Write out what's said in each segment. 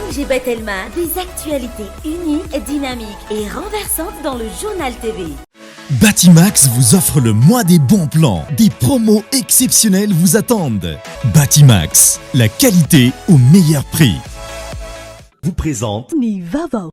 ONG Batelma, des actualités uniques, dynamiques et renversantes dans le Journal TV. Batimax vous offre le mois des bons plans. Des promos exceptionnelles vous attendent. Batimax, la qualité au meilleur prix. Vous présente Ny vaovao.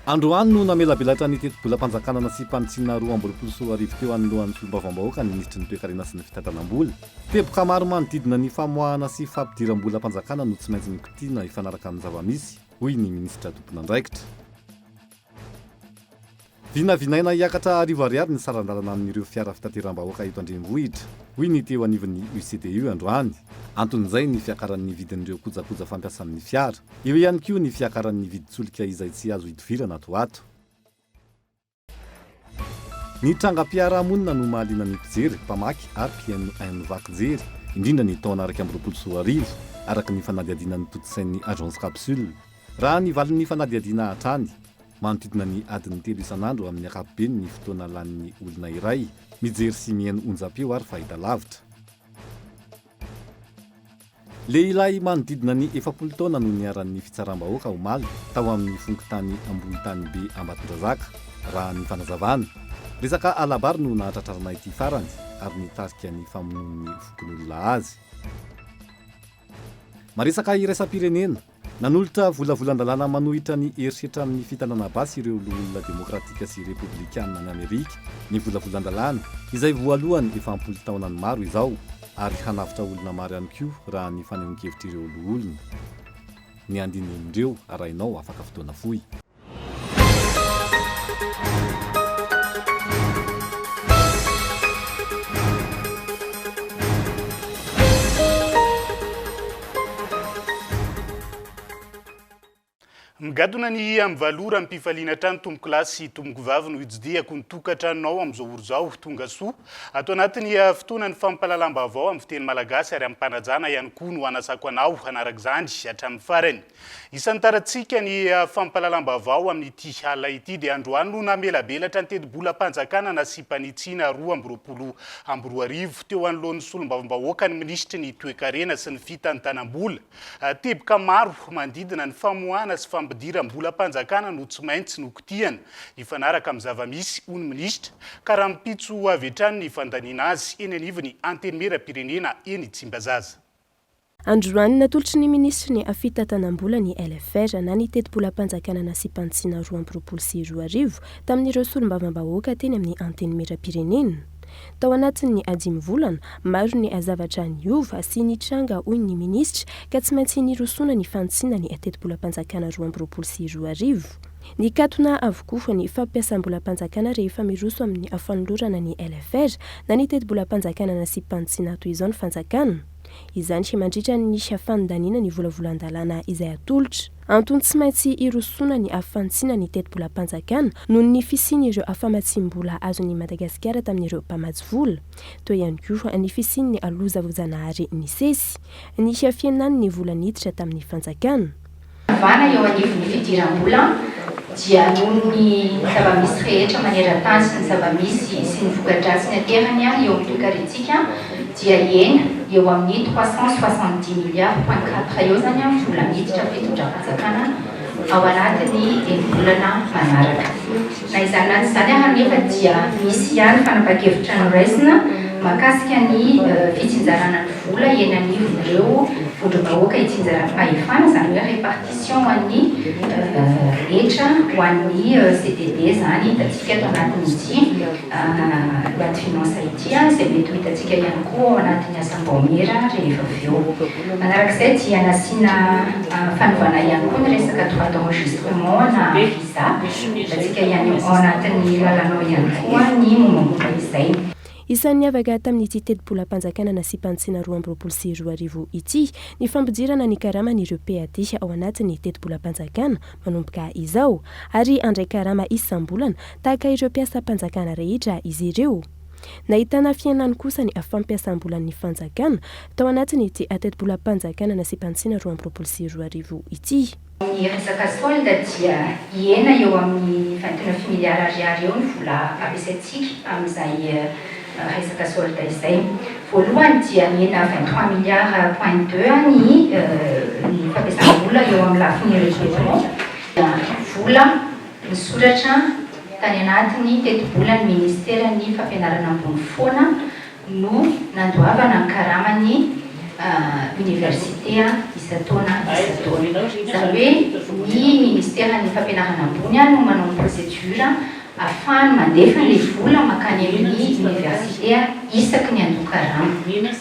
Androany no namelabelatra ny tetibolam-panjakana nasiam-panitsiana 2022 teo anoloan'ny solombavambahoaka ny minisitry ny Toekarena sy ny fitantanam-bola. Teboka maro manodidina ny famoahana sy fampidiram-bolam-panjakana no tsy maintsy nikotiana hifanaraka amin'ny zava-misy, hoy ny minisitra tompon'andraikitra. Vinavinaina hiakatra arivo ariary ny saran-dalana amin'ireo fiara fitateram-bahoaka eto an-drenivohitra, hoy ny teo anivon'ny UCDU androany. Anton'izay ny fiakaran'ny vidin'ireo kojakoja fampiasa amin'ny fiara. Eo ihany koa ny fiakaran'ny vidin-tsolika izay tsy azo idovirana ato ho ato. Ny trangam-piarahamonina no mahaliana ny mpijery, mpamaky ary mpihaino haino vaky jery, indrindra ny taona 2021, araka ny fanadihadiana notontosain'ny Agence Capsule. Raha ny valin'ny fanadihadiana hatrany, Manodidina ny adiny telo isan'andro amin'ny ankapobeny ny fotoana lanin'ny olona iray mijery sy mihaino onjam-peo ary fahitalavitra. Lehilahy manodidina ny 40 taona no niharan'ny fitsaram-bahoaka omaly tao amin'ny fokontany Ambohitanibe Ambatondrazaka, raha ny fanazavana. Resaka hala-bary no nahatratrarana ity farany ary nitarika ny famonoan'ny fokonolona azy. Maresaka iraisam-pirenena, Nanolotra volavolan-dalàna manohitra ny herisetra amin'ny fitanana basy ireo loholona demokratika sy repoblikana any Amerika ny volavolan-dalàna, izay voalohany efa am-polo taonany maro izao, ary hanavotra olona maro ihany koa raha ny fanehoan-kevitr'ireo loholona. Ny andinin'ireo arahinao afaka fotoana fohy. Migadona ny amin'ny valo ora amim-pifaliana hatrany tompokolahy sy tompokovavy no hitsidihako ny tokantranonao amin'izao ora izao. Tonga soa ato anatin'ny fotoana ny fampahalalam-baovao amin'ny fiteny malagasy ary amim-panajana ihany koa no hanasako anao hanaraka izany hatramin'ny farany. Isantarantsika ny fampahalalam-baovao amin'ity alina ity dia androany no namelabelatra ny tetibolam-panjakana nasiam-panitsiana 2022 teo anoloan'ny solombavambahoaka ny minisitry ny toekarena sy ny fitantanam-bola. Teboka maro manodidina ny famoahana sy fampidiram-bolam-panjakana no tsy maintsy nokotihana hifanaraka amin'ny zava-misy, hoy ny minisitra, ka rahampitso avy hatrany ny fandaniana azy eny anivon'ny Antenimierampirenena eny Tsimbazaza. Androany, natolotry ny minisitry ny Fitantanam-bola ny LFR na ny tetibolam-panjakana nasiam-panitsiana 2022 tamin'ireo solombavambahoaka teny amin'ny Antenimierampirenena. Tao anatin'ny dimy volana, maro ny zavatra niova sy nitranga hoy ny minisitra ka tsy maintsy nirosoana ny fanitsiana ny tetibolam-panjakana 2022. Nikatona avokoa ny fampiasam-bolam-panjakana rehefa miroso amin'ny fanolorana ny LFR na ny tetibolam-panjakana nasiam-panitsiana toy izao ny fanjakana. Izany mandritra ny fandaniana ny volavolan-dalàna izay atolotra. Antony tsy maintsy hirosoana ny fanitsiana ny tetibolam-panjakana noho ny fisian'ireo famatsiam-bola azon'i Madagasikara tamin'ireo mpamatsy vola. Teo ihany koa ny fisian'ny loza voajanahary nisesy. Ny fihenan'ny vola niditra tamin'ny fanjakana. Fanovana eo anivon'ny fidiram-bola dia noho ny zava-misy rehetra maneran-tany sy ny zava-misy sy ny voka-dratsiny aterany eo amin'ny toekarentsika dia hihena eo amin'ny 370 milliards point quatre eo izany ny vola miditra fitondram-panjakana ao anatin'ny enim-bolana manaraka. Na izany na tsy izany ary anefa dia misy ihany fanapahan-kevitra noraisina mahakasika ny fitsinjarana ny vola eny anivon'ireo vondrom-bahoaka itsinjaram-pahefana, izany hoe répartition an'ny hetra ho an'ny CDD izany hitantsika ato anatin'ity loi de finances ity, izay mety ho hitantsika ihany koa ao anatin'ny asam-baomiera rehefa avy eo. Manarak'izay dia nasiana fanovana ihany koa ny resaka droit d'enregistrement na visa, hitantsika ihany ao anatin'ny lalana ao ihany koa ny mombamomba izay. Isan'ny niavaka tamin'ity tetibolam-panjakana nasiam-panitsiana 2022 ity ny fampidirana ny karaman'ireo PAD ao anatin'ny tetibolam-panjakana manomboka izao ary handray karama isam-bolana tahaka ireo mpiasam-panjakana rehetra izy ireo. Nahitana fihenany kosa ny fampiasam-bolan'ny fanjakana tao anatin'ity tetibolam-panjakana nasiam-panitsiana 2022 ity. Ny resaka solde dia hihena eo amin'ny 29 milliards ariary eo ny vola ampiasaintsika amin'izay resaka solde izay. Voalohany dia nihena 23 milliards point deux ny ny fampiasam-bola eo amin'ny lafiny recrutement. Vola misoratra tany anatin'ny tetibolan'ny ministeran'ny fampianarana ambony foana no nandoavana ny karaman'ny oniversite isan-taona isan-taona. Izany hoe ny ministeran'ny fampianarana ambony no manao ny procédure ahafahany mandefa ilay vola mankany amin'ny oniversite isaky ny handoa karama.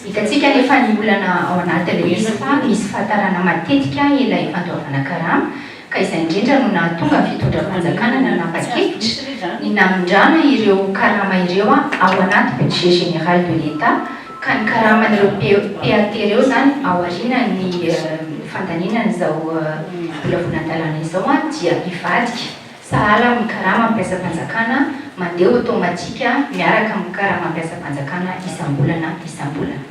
Hitantsika anefa ny olana ao anatin'ilay izy fa misy fahatarana matetika ilay fandoavana karama ka izay indrindra no nahatonga ny fitondram-panjakana nanapa-kevitra ny namindrana ireo karama ireo ao anaty budget général de l'Etat ka ny karaman'ireo PAT ireo izany aorianan'ny fandaniana an'izao volavolan-dalàna izao dia hivadika sahala amin'ny karama mpiasam-panjakana mandeha automatique miaraka amin'ny karama mpiasam-panjakana isam-bolana isam-bolana.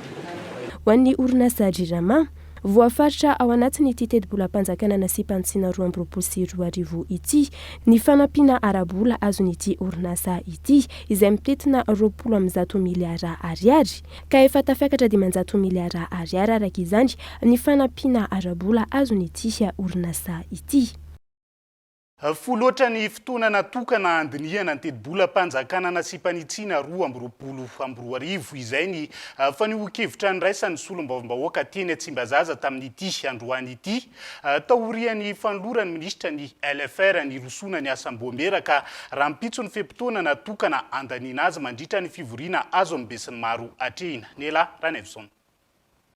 Ho an'ny orinasa Jirama, Voafaritra ao anatin'ity tetibolam-panjakana nasiam-panitsiana 2022 ity ny fanampiana ara-bola azon'ity orinasa ity, izay mitentina 120 miliara ariary, ka efa tafiakatra 500 miliara ariary araka izany ny fanampiana ara-bola azon'ity orinasa ity. Fohy loatra ny fotoana natokana handinihana ny tetibolam-panjakana nasiam-panitsiana 2022, izay ny fanehoan-kevitra niraisan'ny solombavambahoaka teny Tsimbazaza tamin'ity androany ity, taorian'ny fanoloran'ny minisitra ny LFR nirosoana ny asam-boamera ka rahampitso ny fe-potoana natokana handaniana azy mandritra ny fivoriana azon'ny besinimaro atrehina. Nela Ranaivoson.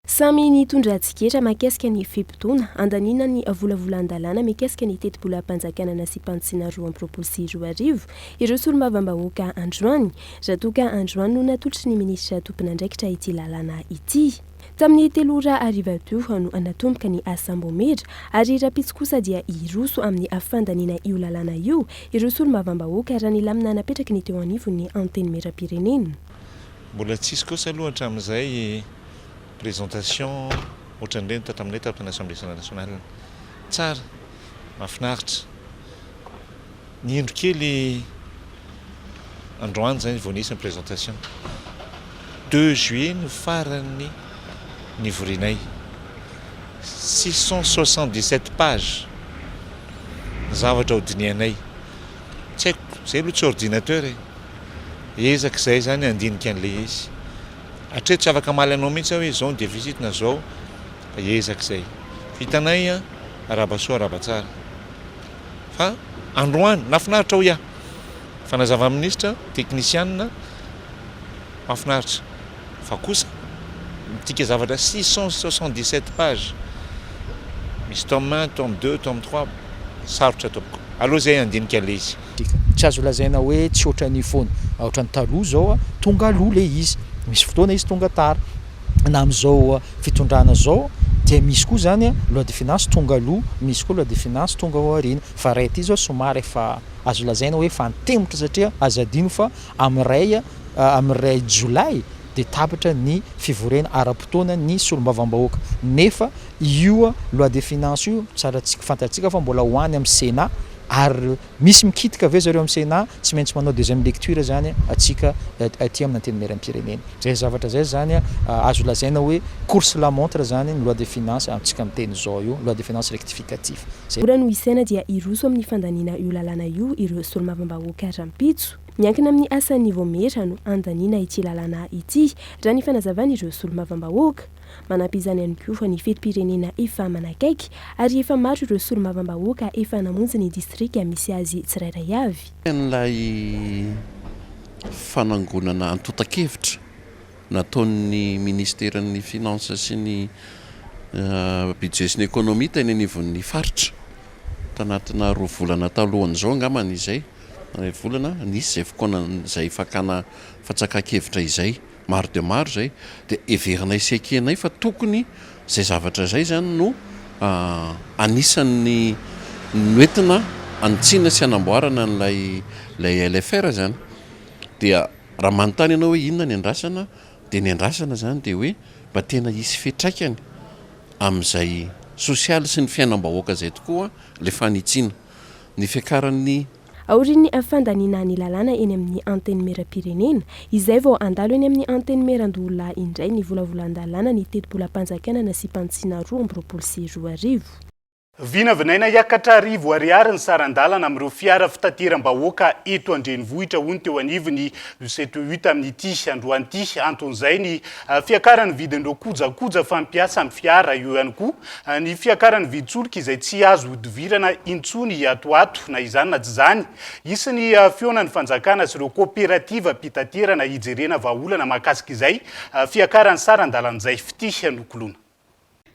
Samy nitondra tsikera mahakasika ny fe-potoana handaniana ny volavolan-dalàna mikasika ny tetibolam-panjakana nasiam-panitsiana 2022 ireo solombavambahoaka androany, raha toa ka androany no natolotry ny minisitra tompon'andraikitra ity lalàna ity. Tamin'ny telo ora hariva teo no natomboka ny asam-baomiera ary rahampitso kosa dia hiroso amin'ny fandaniana io lalàna io ireo solombavambahoaka raha ny lamina napetraky ny teo anivon'ny Antenimierampirenena. Mbola tsisy kosa aloha hatramin'izay présentation ohatran'ireny tato aminay tato amin'ny Assemblée nationale. Tsara, mahafinaritra. Ny indro kely androany izany vao nisy ny présentation. Deux juillet no farany nivorianay. 677 pages ny zavatra hodinihanay. Tsy haiko, izay aloha tsy ordinateur e. Ezaka izay izany handinika an'ilay izy. Hatreto tsy afaka hamaly anao mihitsy aho hoe izao ny deficit na izao fa ezaka izay. Vitanay an, arahaba soa arahaba tsara. Fa androany, nahafinaritra hoy aho. Fanazavan'ny minisitra, teknisianina, mahafinaritra. Fa kosa midika zavatra 677 pages, misy tome un, tome deux, tome trois, sarotra tompoko. Aleo izay handinika an'ilay izy. Tsy azo lazaina hoe tsy ohatran'io foana. Ohatran'ny taloha izao, tonga aloha ilay izy. Misy fotoana izy tonga tara. Na amin'izao fitondrana izao dia misy koa izany loi de finance tonga aloha, misy koa loi de finance tonga ao aoriana. Fa iray ity izao somary efa azo lazaina hoe efa antemotra satria aza adino fa amin'ny iray amin'ny iray jolay dia tapitra ny fivoriana ara-potoana ny solombavambahoaka. Nefa io loi de finance io tsara fantatsika fa mbola ho any amin'ny Sénat ary misy mikitika ve zareo amin'ny Sénat, tsy maintsy manao deuxième lecture zany atsika aty amin'ny Antenimierampirenena. Zay zavatra zay zany azo lazaina hoe course la montre zany ny loi de finance amintsika miteny izao io, loi de finance rectificatif. Zay. Ora no isaina dia hiroso amin'ny fandaniana io lalàna io ireo solombavambahoaka rahampitso. Miankina amin'ny asan'ny vaomiera no handaniana ity lalàna ity, raha ny fanazavan'ireo solombavambahoaka. Manampy izany ihany koa ny fetim-pirenena efa manakaiky ary efa maro ireo solombavambahoaka efa namonjy ny distrika misy azy tsirairay avy. Ilay fanangonana antontan-kevitra nataon'ny minisiteran'ny Finances sy ny Budget sy ny Économie teny anivon'ny faritra tanatina roa volana talohan'izao angambany izay, iray volana, nisy izay fokoana izay fakana fantsakan-kevitra izay. Maro dia maro izay. Dia heverinay sy ekenay fa tokony izay zavatra izay izany no anisan'ny noentina hanitsiana sy hanamboarana an'ilay ilay LFR izany. Dia. Raha manontany ianao hoe inona ny andrasana dia ny andrasana izany dia hoe mba tena hisy fiantraikany amin'izay sosialy sy ny fiainam-bahoaka izay tokoa ilay fanitsiana. Ny fiakaran'ny. Aorian'ny fandaniana ny lalàna eny amin'ny Antenimierampirenena, izay vao handalo eny amin'ny Antenimierandoholona indray ny volavolan-dalàna ny tetibolam-panjakana nasiam-panitsiana 2022. Vinavinaina hiakatra 1000 ariary ny saran-dalana amin'ireo fiara fitateram-bahoaka eto an-drenivohitra, hoy ny teo anivon'ny UCTU tamin'ity androany ity. Anton'izay ny fiakaran'ny vidin'ireo kojakoja fampiasa amin'ny fiara, eo ihany koa ny fiakaran'ny vidin-tsolika izay tsy azo ihodivirana intsony ato ho ato. Na izany na tsy izany, hisy ny fihaonan'ny fanjakana sy ireo koperativam-pitaterana hijerena vahaolana mahakasika izay fiakaran'ny saran-dalana izay. Fitia Nokoloana.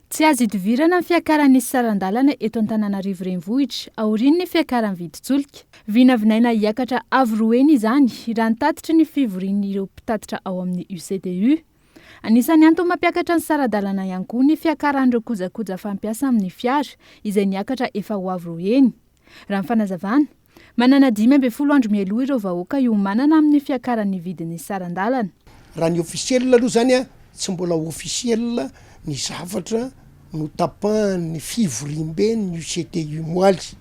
Tsy azo idivirana ny fiakaran'ny saran-dalana eto Antananarivo Renivohitra aorian'ny fiakaran'ny vidin-tsolika. Vinavinaina hiakatra avo roa heny izany raha ny tatitry ny fivorian'ireo mpitatitra ao amin'ny UCTU. Anisan'ny antony mampiakatra ny sara-dalana ihany koa ny fiakaran'ireo kojakoja fampiasa amin'ny fiara izay niakatra efa ho avo roa heny. Raha ny fanazavana, manana 15 andro mialoha ireo vahoaka hiomanana amin'ny fiakaran'ny vidin'ny saran-dalana. Raha ny officiel aloha zany an, tsy mbola officiel ny zavatra notapahan'ny fivoriamben'ny UCTU moaly.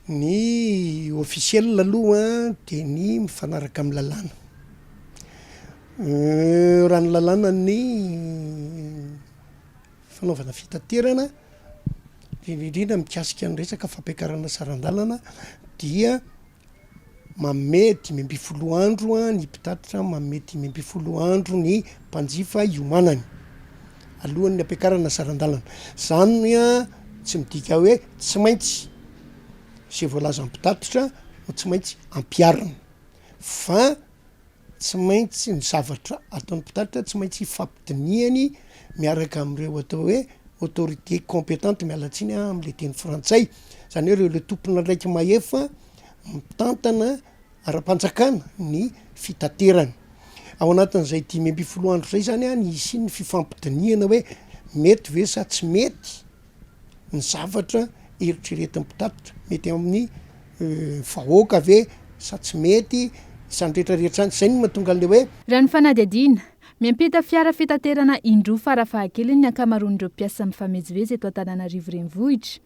Ny officiel aloha dia ny mifanaraka amin'ny lalàna. Raha ny lalànan'ny fanaovana fitaterana, indrindra indrindra mikasika ny resaka fampiakarana saran-dalana dia manome 15 andro ny mpitatitra, manome 15 andro ny mpanjifa hiomanany alohan'ny hampiakarana saran-dalana. Zany tsy midika hoe tsy maintsy zay voalazan'ny mpitatitra no tsy maintsy ampiharina fa tsy maintsy ny zavatra ataon'ny mpitatitra tsy maintsy ifampidinihany miaraka amin'ireo atao hoe autorité compétente, miala tsiny aho am'le teny frantsay, zany hoe ireo le tompon'andraikitra mahefa mitantana ara-panjakana ny fitaterana. Ao anatin'izay 15 andro zay zany an ny hisian'ny fifampidinihana hoe mety ve sa tsy mety ny zavatra eritreretin'ny mpitatitra, mety amin'ny vahoaka ve sa tsy mety, izany rehetra rehetra izany, izay no mahatonga an'ilay hoe. Raha ny fanadihadiana, miampita fiara fitaterana indroa farafahakeliny ny ankamaroan'ireo mpiasa mifamezivezy eto Antananarivo Renivohitra.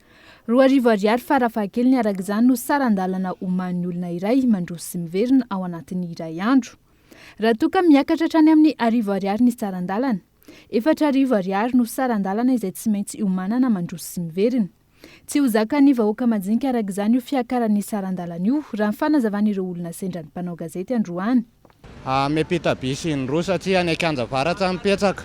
2000 ariary farafahakeliny araka izany no saran-dalana omanin'ny olona iray mandroso sy miverina ao anatin'ny iray andro. Raha toa ka miakatra hatrany amin'ny 1000 ariary ny saran-dalana, 4000 ariary no saran-dalana izay tsy maintsy iomanana mandroso sy miverina. Tsy ho zakan'ny vahoaka majinika araka izany io fiakaran'ny saran-dalana io, raha ny fanazavan'ireo olona sendra ny mpanao gazety androany. Miampita bus indroa satria any Ankianja Avaratra mipetraka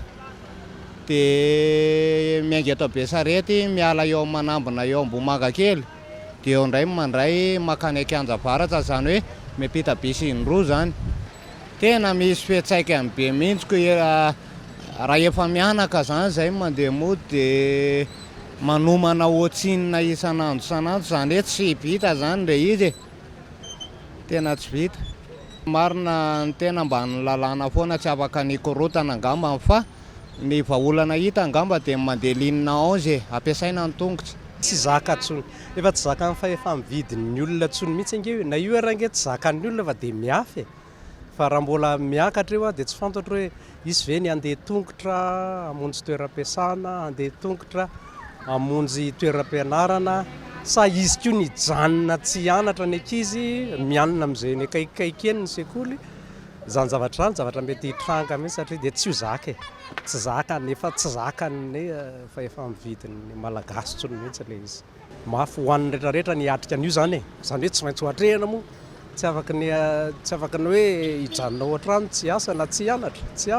dia miainga eto Besarety miala eo Manambina eo Ambohimangakely dia eo indray mandray mankany Ankianja Avaratra izany hoe miampita bus indroa izany. Tena misy fiantraikany be mihitsy ko raha efa mianaka zany zay mandeha mody de manomana ohatsinona isan'andro isan'andro zany hoe tsy vita zany le izy e, tena tsy vita. Marina ny tena ambany lalàna foana tsy afaka ny hikorotana angambany fa ny vahaolana hita angamba de ny mandeha ligne 11 e, ampiasaina ny tongotra. Tsy zaka tsony, efa tsy zakan'ny fahefa-mividin'ny olona tsony mihitsy ange io e, na io ary ange tsy zakan'ny olona fa dia miafy e, fa raha mbola miakatra io dia tsy fantatro hoe hisy ve ny handeha tongotra hamonjy toeram-piasana, handeha tongotra hamonjy toeram-pianarana sa hisy koa ny hijanona tsy hianatra ny ankizy, mianina amin'izay eny akaikikaiky eny ny sekoly, izany zavatra izany zavatra mety hitranga mihitsy satria dia tsy ho zaka e, tsy zaka, efa tsy zakan'ny fahefa-mividin'ny Malagasy intsony mihitsy ilay izy. Mafy ho an'ny rehetra rehetra ny hiatrika an'io izany e! Izany hoe tsy maintsy ho atrehina moa, tsy afaky ny tsy afaky ny hoe hijanona ao an-trano tsy hiasa na tsy hianatra, tsy.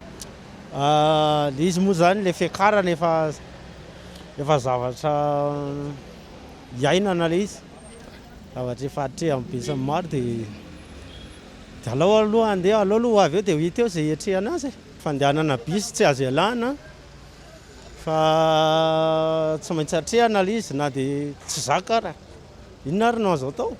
Ilay izy moa izany ilay fiakarana efa efa zavatra iainana ilay izy, zavatra efa atrehan'ny be sy ny maro dia dia alao aloha handeha, alao aloha ho avy eo dia ho hita eo izay hiatrehana azy e! Fandehanana bus tsy azo ialana. Fa tsy maintsy atrehana ilay izy na dia tsy zaka ara. Inona ary no azo atao?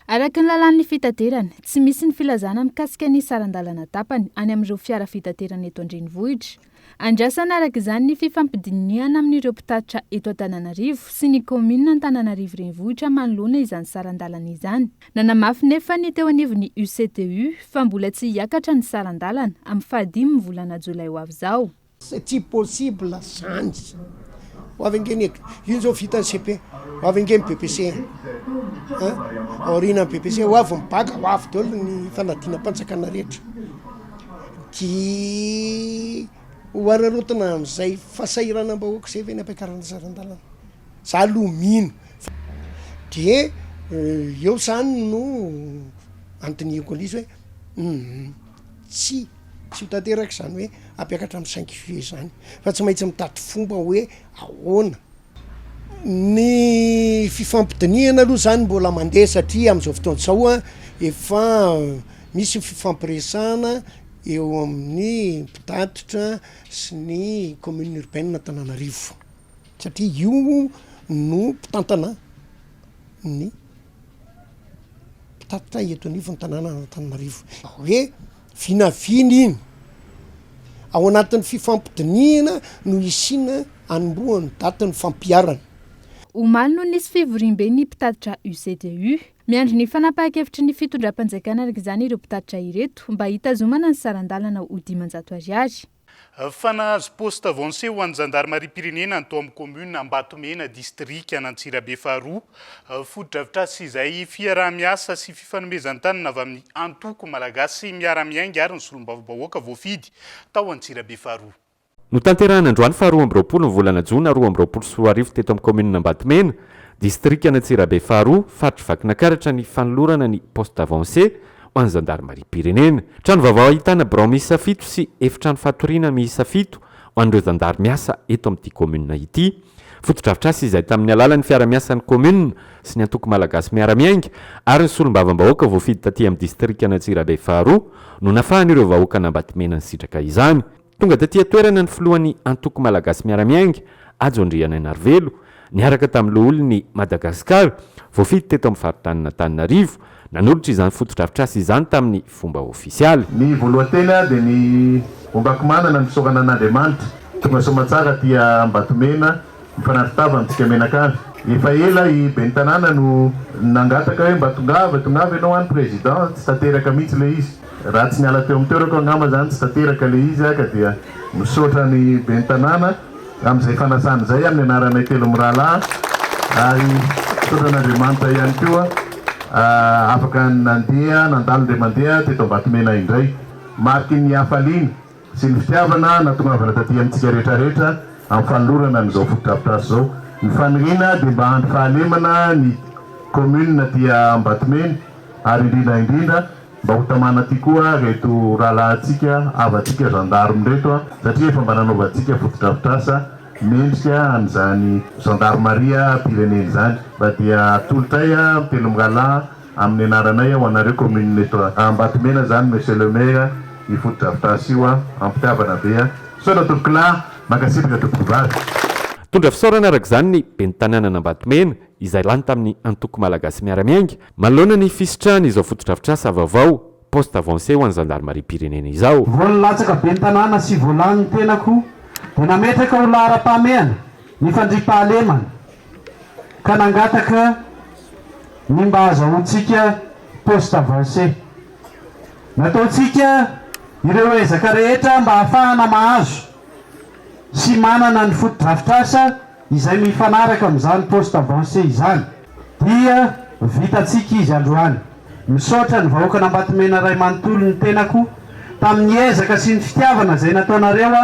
Araka ny lalàn'ny fitaterana, tsy misy ny filazana mikasika ny saran-dalana tapany any amin'ireo fiara fitaterana eto an-drenivohitra. Andrasana araka izany ny fifampidinihana amin'ireo mpitatitra eto Antananarivo sy ny kaominina Antananarivo Renivohitra manoloana izany saran-dalana izany. Nanamafy nefa ny teo anivon'ny UCTU fa mbola tsy hiakatra ny saran-dalana amin'ny fahadimin'ny volana jolay ho avy izao. Tsy possible zany. Ho avy ange ny io zao vita ny CP, ho avy ange ny BEPC an, aorianan'ny BEPC ho avy ny bac, ho avy daholo ny fanadinam-panjakana rehetra. Dia ho araraotina amin'izay fahasahiranam-bahoaka izay ve ny ampiakarana saran-dalana? Za aloha mino fa dia eo zany no andinihiko an'izy hoe hum tsy tsy ho tanteraka izany hoe hampiakatra amin'ny cinq juillet izany fa tsy maintsy mitady fomba hoe ahoana. Ny fifampidinihana aloha zany mbola mandeha satria amin'izao fotoana izao an efa misy ny fifampiresahana eo amin'ny mpitatitra sy ny commune urbaine Antananarivo satria io no mpitantana ny mpitatitra eto anivon'ny tanànan'Antananarivo hoe vinavina iny ao anatin'ny fifampidinihana no hisiana hanombohan'ny datin'ny fampiharana. Omaly no nisy fivoriambe ny mpitatitra UCDU. Miandry ny fanapahan-kevitry ny fitondram-panjakana araka izany ireo mpitatitra ireto mba hitazomana ny saran-dalana ho 500 ariary. Fa nahazo poste avancé ho an'ny zandarimariam-pirenena ny tao amin'ny commune Ambatomena, distrikan'Antsirabe faharoa. Fotodrafitrasa izay fiaraha-miasa sy fifanomezan-tanana avy amin'ny antoko Malagasy Miara-Miainga ary ny solombavambahoaka voafidy tao Antsirabe faharoa. Notanterahina androany faha 22 ny volana jona 2022 teto amin'ny kaominina Ambatomena, distrikan'Antsirabe faharoa, faritr'i Vakinakaratra ny fanolorana ny poste avancé ho an'ny zandarimariam-pirenena. Trano vaovao ahitana birao miisa fito sy efitrano fatoriana miisa fito ho an'ireo zandary miasa eto amin'ity kaominina ity. Fotodrafitrasa izay tamin'ny alalan'ny fiara-miasan'ny kaominina sy ny antoko Malagasy Miara-Miainga ary ny solombavambahoaka voafidy taty amin'ny distrikan'Antsirabe faharoa no nafahan'ireo vahoakan'Ambatomena nisitraka izany. Tonga taty an-toerana ny filohan'ny antoko Malagasy Miara-Miainga, Hajo Andrianainarivelo, niaraka tamin'ny loholon'i Madagasikara, voafidy teto amin'ny faritanin'Antananarivo, nanolotra izany fotodrafitrasa izany tamin'ny fomba ofisialy. Ny voalohan-teny dia ny ombako manana ny fisaorana an'Andriamanitra. Tonga soamantsara aty Ambatomena mifanatri-tava amintsika mianakavy. Efa ela i ben'ny tanàna no nangataka hoe mba tongava, tongava ianao any président, tsy tanteraka mihitsy ilay izy. Raha tsy niala teo amin'ny toerako angamba izany tsy tanteraka ilay izy ka dia misaotra ny ben'ny tanàna amin'izay fanasana izay amin'ny anaranay telo mirahalahy ary misaotra an'Andriamanitra ihany koa afaka nandeha nandalo indray mandeha teto Ambatomena indray. Mariky ny hafaliana sy ny fitiavana natongavana taty amintsika rehetra rehetra amin'ny fanolorana an'izao fotodrafitrasa izao. Ny faniriana dia mba handry fahalemana ny commune aty Ambatomena ary indrindra indrindra Mba ho tamana aty koa reto rahalahintsika havantsika gendarme reto satria efa mba nanaovantsika fotodrafitrasa mendrika an'izany gendarmerie pirenena izany. Mba dia atolotray telo mirahalahy amin'ny anaranay ho anareo commune eto Ambatomena izany Monsieur le Maire io fotodrafitrasa io ampitiavana be. Misaotra tompokolahy, mankasitraka tompokovavy. Mitondra fisaorana araka izany ny Ben'ny tanànan'Ambatomena izay lany tamin'ny Antoko Malagasy Miara-Miainga manoloana ny fisitrahany izao fotodrafitrasa vaovao, poste avancé ho an'ny zandarimariam-pirenena izao. Vao nilatsaka ben'ny tanàna sy voalany ny tenako dia nametraka ho laharam-pahamehana ny fandriampahalemana ka nangataka ny mba hahazahoantsika poste avancé. Nataontsika ireo ezaka rehetra mba hahafahana mahazo sy manana ny fotodrafitrasa izay mifanaraka amin'izany poste avancé izany dia vitantsika izy androany. Misaotra ny vahoakan'Ambatomena iray manontolo ny tenako tamin'ny ezaka sy ny fitiavana izay nataonareo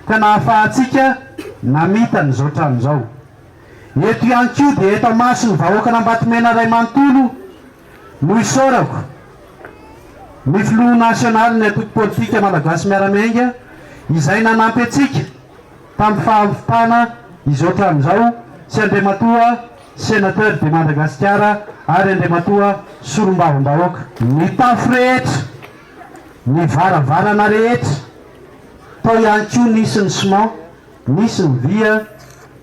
ka nahafahantsika namita an'izao trano izao. Eto ihany koa dia eto amason'ny vahoakan'Ambatomena iray manontolo no isaorako ny filoha nasionalin'ny antoko politika Malagasy Miara-Miainga izay nanampy antsika tamin'ny fahavitana izao trano izao sy Andriamatoa Sénateur de Madagasikara ary Andriamatoa Solombavambahoaka. Ny tafo rehetra, ny varavarana rehetra, tao ihany koa nisy ny ciment, nisy ny vy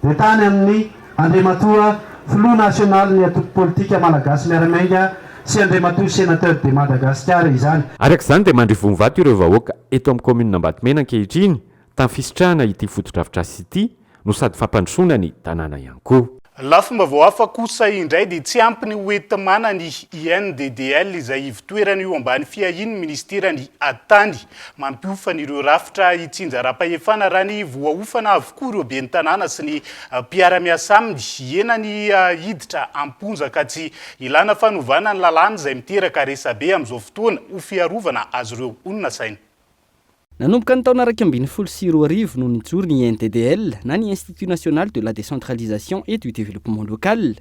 dia tany amin'ny Andriamatoa Filoha Nasionalin'ny Antoko Politika Malagasy Miara-Miainga sy Andriamatoa Sénateur de Madagasikara izany. Araka izany dia mandry vohon-vato ireo vahoaka eto amin'ny kaominina Ambatomena ankehitriny. tamin'ny fisitrahana ity fotodrafitrasa ity no sady fampandrosoana ny tanàna ihany koa. Lafim-baovao hafa kosa indray dia tsy ampy ny hoenti-manana ny INDDL izay ivotoerana eo ambany fiahian'ny minisiteran'ny Tany. Mampiofana ireo rafitra itsinjaram-pahefana raha ny voaofana avokoa ireo ben'ny tanàna sy ny mpiara-miasa aminy. Hihena ny hiditra am-ponja ka tsy ilana fanovana ny lalàna izay miteraka resabe amin'izao fotoana ho fiarovana azy ireo honina saina. Nanomboka ny taona 2011 no nijoro ny INDDL na ny Institut National de la Décentralisation et du Développement Local.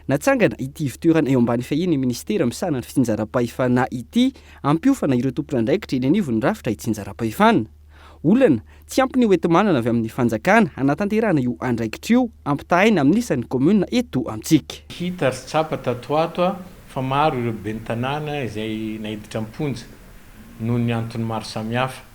Natsangana ity ivotoerana eo ambany fiahian'ny minisitera misahana ny fitsinjaram-pahefana ity hampiofana ireo tompon'andraikitra eny anivon'ny rafitra itsinjaram-pahefana. Olana, tsy ampy ny hoenti-manana avy amin'ny fanjakana hanatanterahana io andraikitra io ampitahaina amin'ny isan'ny kaominina eto amintsika. Hita ary tsapa tato ho ato fa maro ireo ben'ny tanàna izay naiditra am-ponja noho ny antony maro samihafa.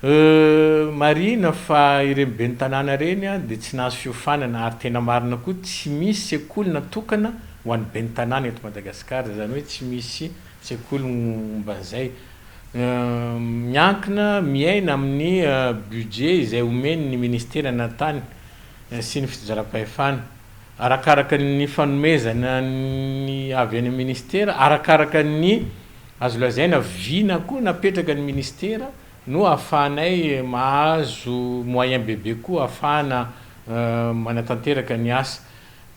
Marihina fa ireny ben'ny tanàna ireny dia tsy nahazo fiofanana ary tena marina koa tsy misy sekoly natokana ho an'ny ben'ny tanàna eto Madagasikara, izany hoe tsy misy sekoly momba an'izay. Miankina, miaina amin'ny budget izay omen'ny ministera na tany sy ny fitsinjaram-pahefana. Arakaraka ny fanomezana ny avy any amin'ny ministera, arakaraka ny Azo lazaina vina koa napetraka ny ministera no ahafahanay mahazo moyen bebe koa ahafahana manatanteraka ny asa.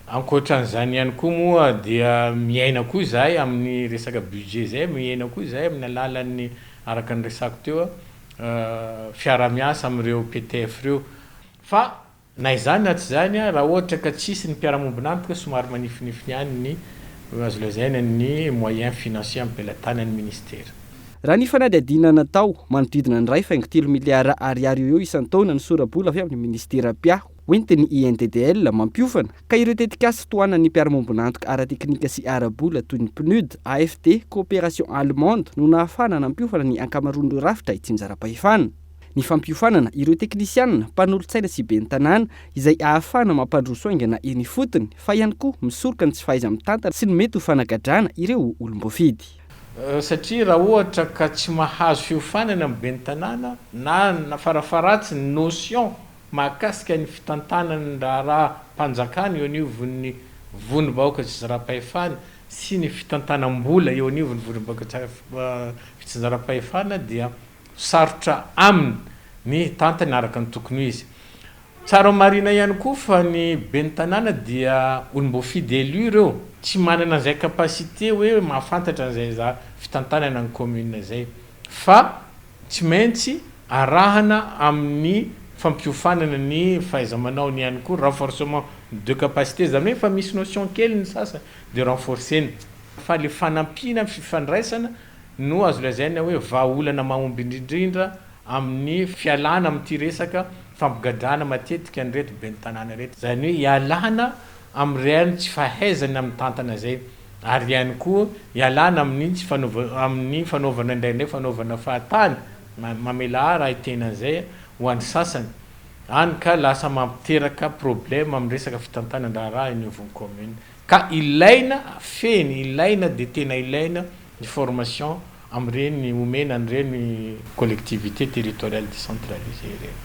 Ankoatran'izany ihany koa moa dia miaina koa izahay amin'ny resaka budget izay, miaina koa izahay amin'ny alalan'ny araka ny resako teo fiaraha-miasa amin'ireo PTF ireo. Fa Na izany na tsy izany, raha ohatra ka tsisy ny mpiara-mombon'antoka, somary manifinifiny ihany ny, azo lazaina, ny moyens financiers am-pelatanan'ny ministera. Raha ny fanadihadiana natao, manodidina ny 1,3 miliara ariary eo ho eo isan-taona ny sora-bola avy amin'ny minisitera mpiahy hoentin'ny INDDL mampiofana, ka ireo tetikasa tohanan'ny mpiara-mombon'antoka ara-teknika sy ara-bola toy ny PNUD, AFD, Coopération Allemande no nahafahana nampiofana ny ankamaroan'ireo rafitra itsinjaram-pahefana. Ny fampiofanana ireo teknisianina, mpanolotsaina sy ben'ny tanàna izay ahafahana mampandroso haingana eny ifotony fa ihany koa misoroka ny tsy fahaiza-mitantana sy ny mety ho fanagadrana ireo olom-boafidy. Satria raha ohatra ka tsy mahazo fiofanana ny ben'ny tanàna na na farafaharatsiny notion mahakasika ny fitantanana ny raharaham-panjakana eo anivon'ny vondrom-bahoaka tsinjaram-pahefana sy ny fitantanam-bola eo anivon'ny vondrom-bahoaka fitsinjaram-pahefana dia Sarotra aminy ny hitantana araka ny tokony ho izy. Tsara ho marihina ihany koa fa ny ben'ny tanàna dia olom-boafidy élu ireo, tsy manana an'izay capacité hoe mahafantatra an'izay za fitantanana ny commune izay fa tsy maintsy arahana amin'ny fampiofanana ny fahaiza-manaony ihany koa, renforcement de capacité, izany hoe efa misy notion kely ny sasany dia renforcer-na fa le fanampiana, fifandraisana no azo lazaina hoe vahaolana mahomby indrindra amin'ny fialana amin'ity resaka fampigadrana matetika an'ireto ben'ny tanàna ireto, izany hoe ialana amin'ireny tsy fahaizana mitantana izay ary ihany koa ialana amin'ny tsy fanaova amin'ny fanaovana indraindray fanaovana fahatany, mamela ahy raha hiteny an'izay ho an'ny sasany, hany ka lasa mampiteraka problème amin'ny resaka fitantanan-draharaha eny anivon'ny commune. Ka ilaina fehiny, ilaina dia tena ilaina ny formation amin'ireny omena an'ireny collectivités territoriales décentralisées ireny.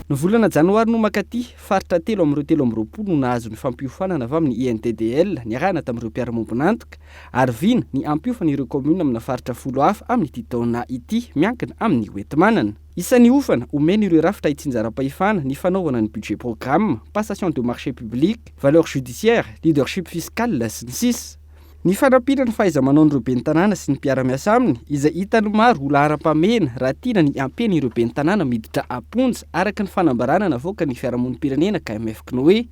Ny volana janoary no mankaty, faritra telo amin'ireo 23 no nahazo ny fampiofanana avy amin'ny INDDL niarahana tamin'ireo mpiara-mombon'antoka, ary vina ny hampiofana ireo kaominina amina faritra folo hafa amin'ity taona ity miankina amin'ny hoenti-manana. Isan'ny hofana omena ireo rafitra itsinjaram-pahefana ny fanaovana ny budget programme, passation de marché public, valeur judiciaire, leadership fiscal, sy ny sisa Ny fanampiana ny fahaiza-manaon'ireo ben'ny tanàna sy ny mpiara-miasa aminy, izay hitan'ny maro ho laharam-pahamehana raha tiana ny hampiana ireo ben'ny tanàna miditra am-ponja, araka ny fanambarana navoakan'ny fiarahamonim-pirenena KMF-CNOE.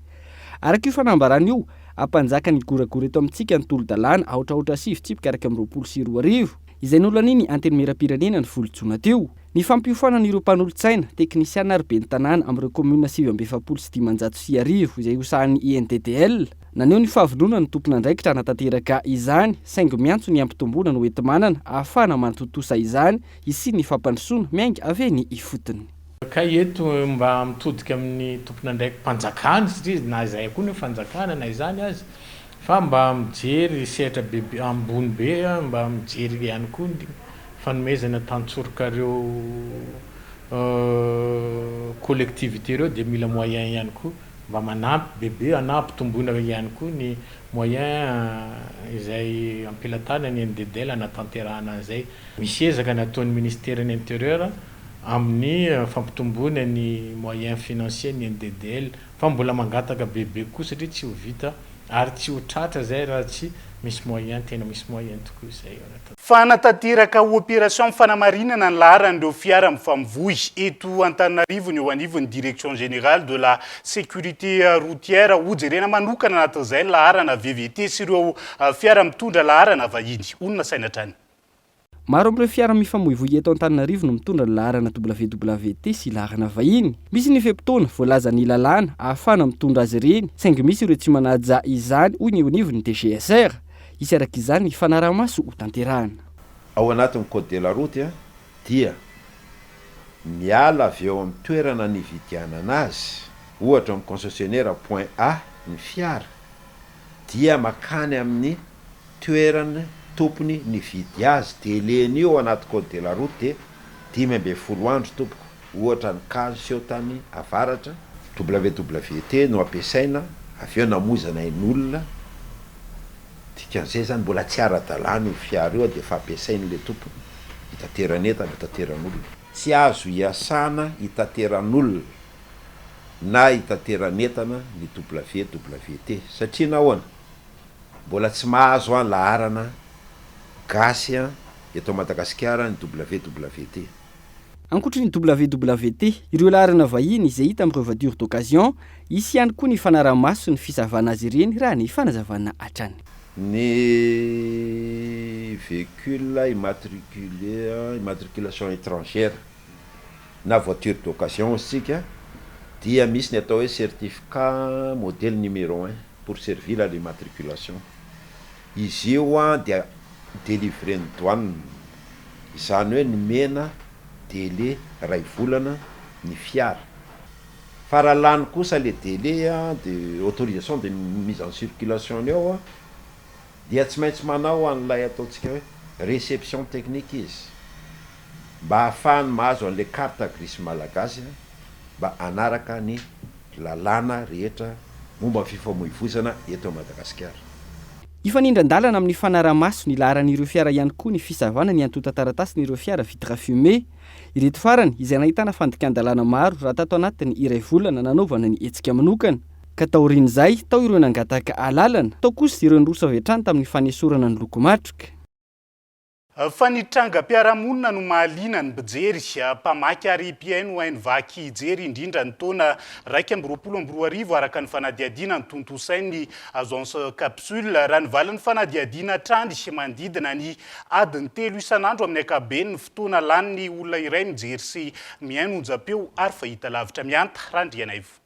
Araka io fanambarana io, hampanjaka ny goragora eto amintsika ny tolo-dalàna aotra aotra sivy tsipika 2021, izay nolanian'ny Antenimierampirenena ny folo jona teo. Ny fampiofanana ireo mpanolotsaina, teknisiana ary ben'ny tanàna amin'ireo kaominina 1549 izay hosahan'ny INDDL. Naneho ny fahavononany ny tompon'andraikitra hanatanteraka izany, saingy miantso ny hampitomboana ny hoenti-manana ahafahana manatontosa izany hisian'ny fampandrosoana miainga avy eny ifotony. Kay eto mba mitodika amin'ny tompon'andraiki-panjakana satria na izay koa ny fanjakana na izany aza fa mba mijery sehatra bebe ambony be mba mijery ihany koa ny fanomezana tantsoroka ireo collectivité ireo dia mila moyen ihany koa mba manampy bebe na ampitomboina ihany koa ny moyen izay am-pelatanany NDDL hanatanterahana an'izay. Misy ezaka nataon'ny ministeran'ny Intérieur amin'ny fampitomboana ny moyen financier ny NDDL fa mbola mangataka bebe kokoa satria tsy ho vita ary tsy ho tratra izay raha tsy misy moyen, tena misy moyen tokoa izay ao anatin'ny. Fanatanteraka opération fanamarinana ny laharan'ireo fiara mifamoivoy eto Antananarivo ny eo anivon'ny Direction Générale de la Sécurité Routière. Hojerena manokana anatin'izay ny laharana VVT sy ireo fiara mitondra laharana vahiny. Honina saina hatrany. Maro amin'ireo fiara mifamoivoy eto Antananarivo no mitondra ny laharana WWT sy laharana vahiny. Misy ny fe-potoana voalazan'ny lalàna ahafahana mitondra azy ireny, saingy misy ireo tsy manaja izany, hoy ny eo anivon'ny DGSR. Hisy araka izany ny fanaraha-maso hotanterahana. Ao anatin'ny code de la route dia miala avy eo amin'ny toerana nividianana azy, ohatra amin'ny concessionnaire point A ny fiara dia makany amin'ny toeran tompony nividy azy délai-ny io anaty code de la route dia 15 andro tompoko, ohatra ny cas niseho tany avaratra, WWT no ampiasaina avy eo namoizana ain'olona, dikan'izay zany mbola tsy ara-dalàna io fiara io dia efa ampiasain'le tompony hitateran'entana, hitateran'olona. Tsy azo iasana hitateran'olona na hitateran'entana ny WWT satria nahoana? Mbola tsy mahazo an laharana gasy an eto Madagasikara ny WWT. Ankoatry ny WWT, ireo laharana vahiny izay hita amin'ireo voiture d'occasion, hisy ihany koa ny fanaraha-maso ny fisavana azy ireny raha ny fanazavana hatrany. Ny véhicule immatriculé immatriculation étrangère na voiture d'occasion hozy tsika dia misy ny atao hoe certificat modèle numéro un pour servir à l'immatriculation. Izy io dia délivrer-n'ny douane, izany hoe nomena délai iray volana ny fiara. Fa raha lany kosa le délai de autorisation de mise en circulation-ny ao dia tsy maintsy manao an'ilay ataontsika hoe réception technique izy mba ahafahany mahazo an'le carte grise malagasy mba hanaraka ny lalàna rehetra momba ny fifamoivoizana eto Madagasikara. Hifanindran-dalana amin'ny fanaraha-maso ny laharan'ireo fiara ihany koa ny fisavana ny antontan-taratasin'ireo fiara vitre fumée. Ireto farany izay nahitana fandikan-dalàna maro raha tato anatin'ny iray volana nanaovana ny hetsika manokana. Ka taorian'izay, tao ireo nangataka alalana, tao kosa ireo niroso avy hatrany tamin'ny fanesorana ny loko matroka. Fa ny trangam-piarahamonina no mahaliana ny mpijery, mpamaky ary mpihaino haino vaky jery indrindra ny taona 2021 araka ny fanadihadiana notontosain'ny Agence Capsule. Raha ny valin'ny fanadihadiana hatrany, manodidina ny adiny telo isan'andro amin'ny ankapobeny ny fotoana lanin'ny olona iray mijery sy mihaino onjam-peo ary fahitalavitra mihanta. Randrianaivo.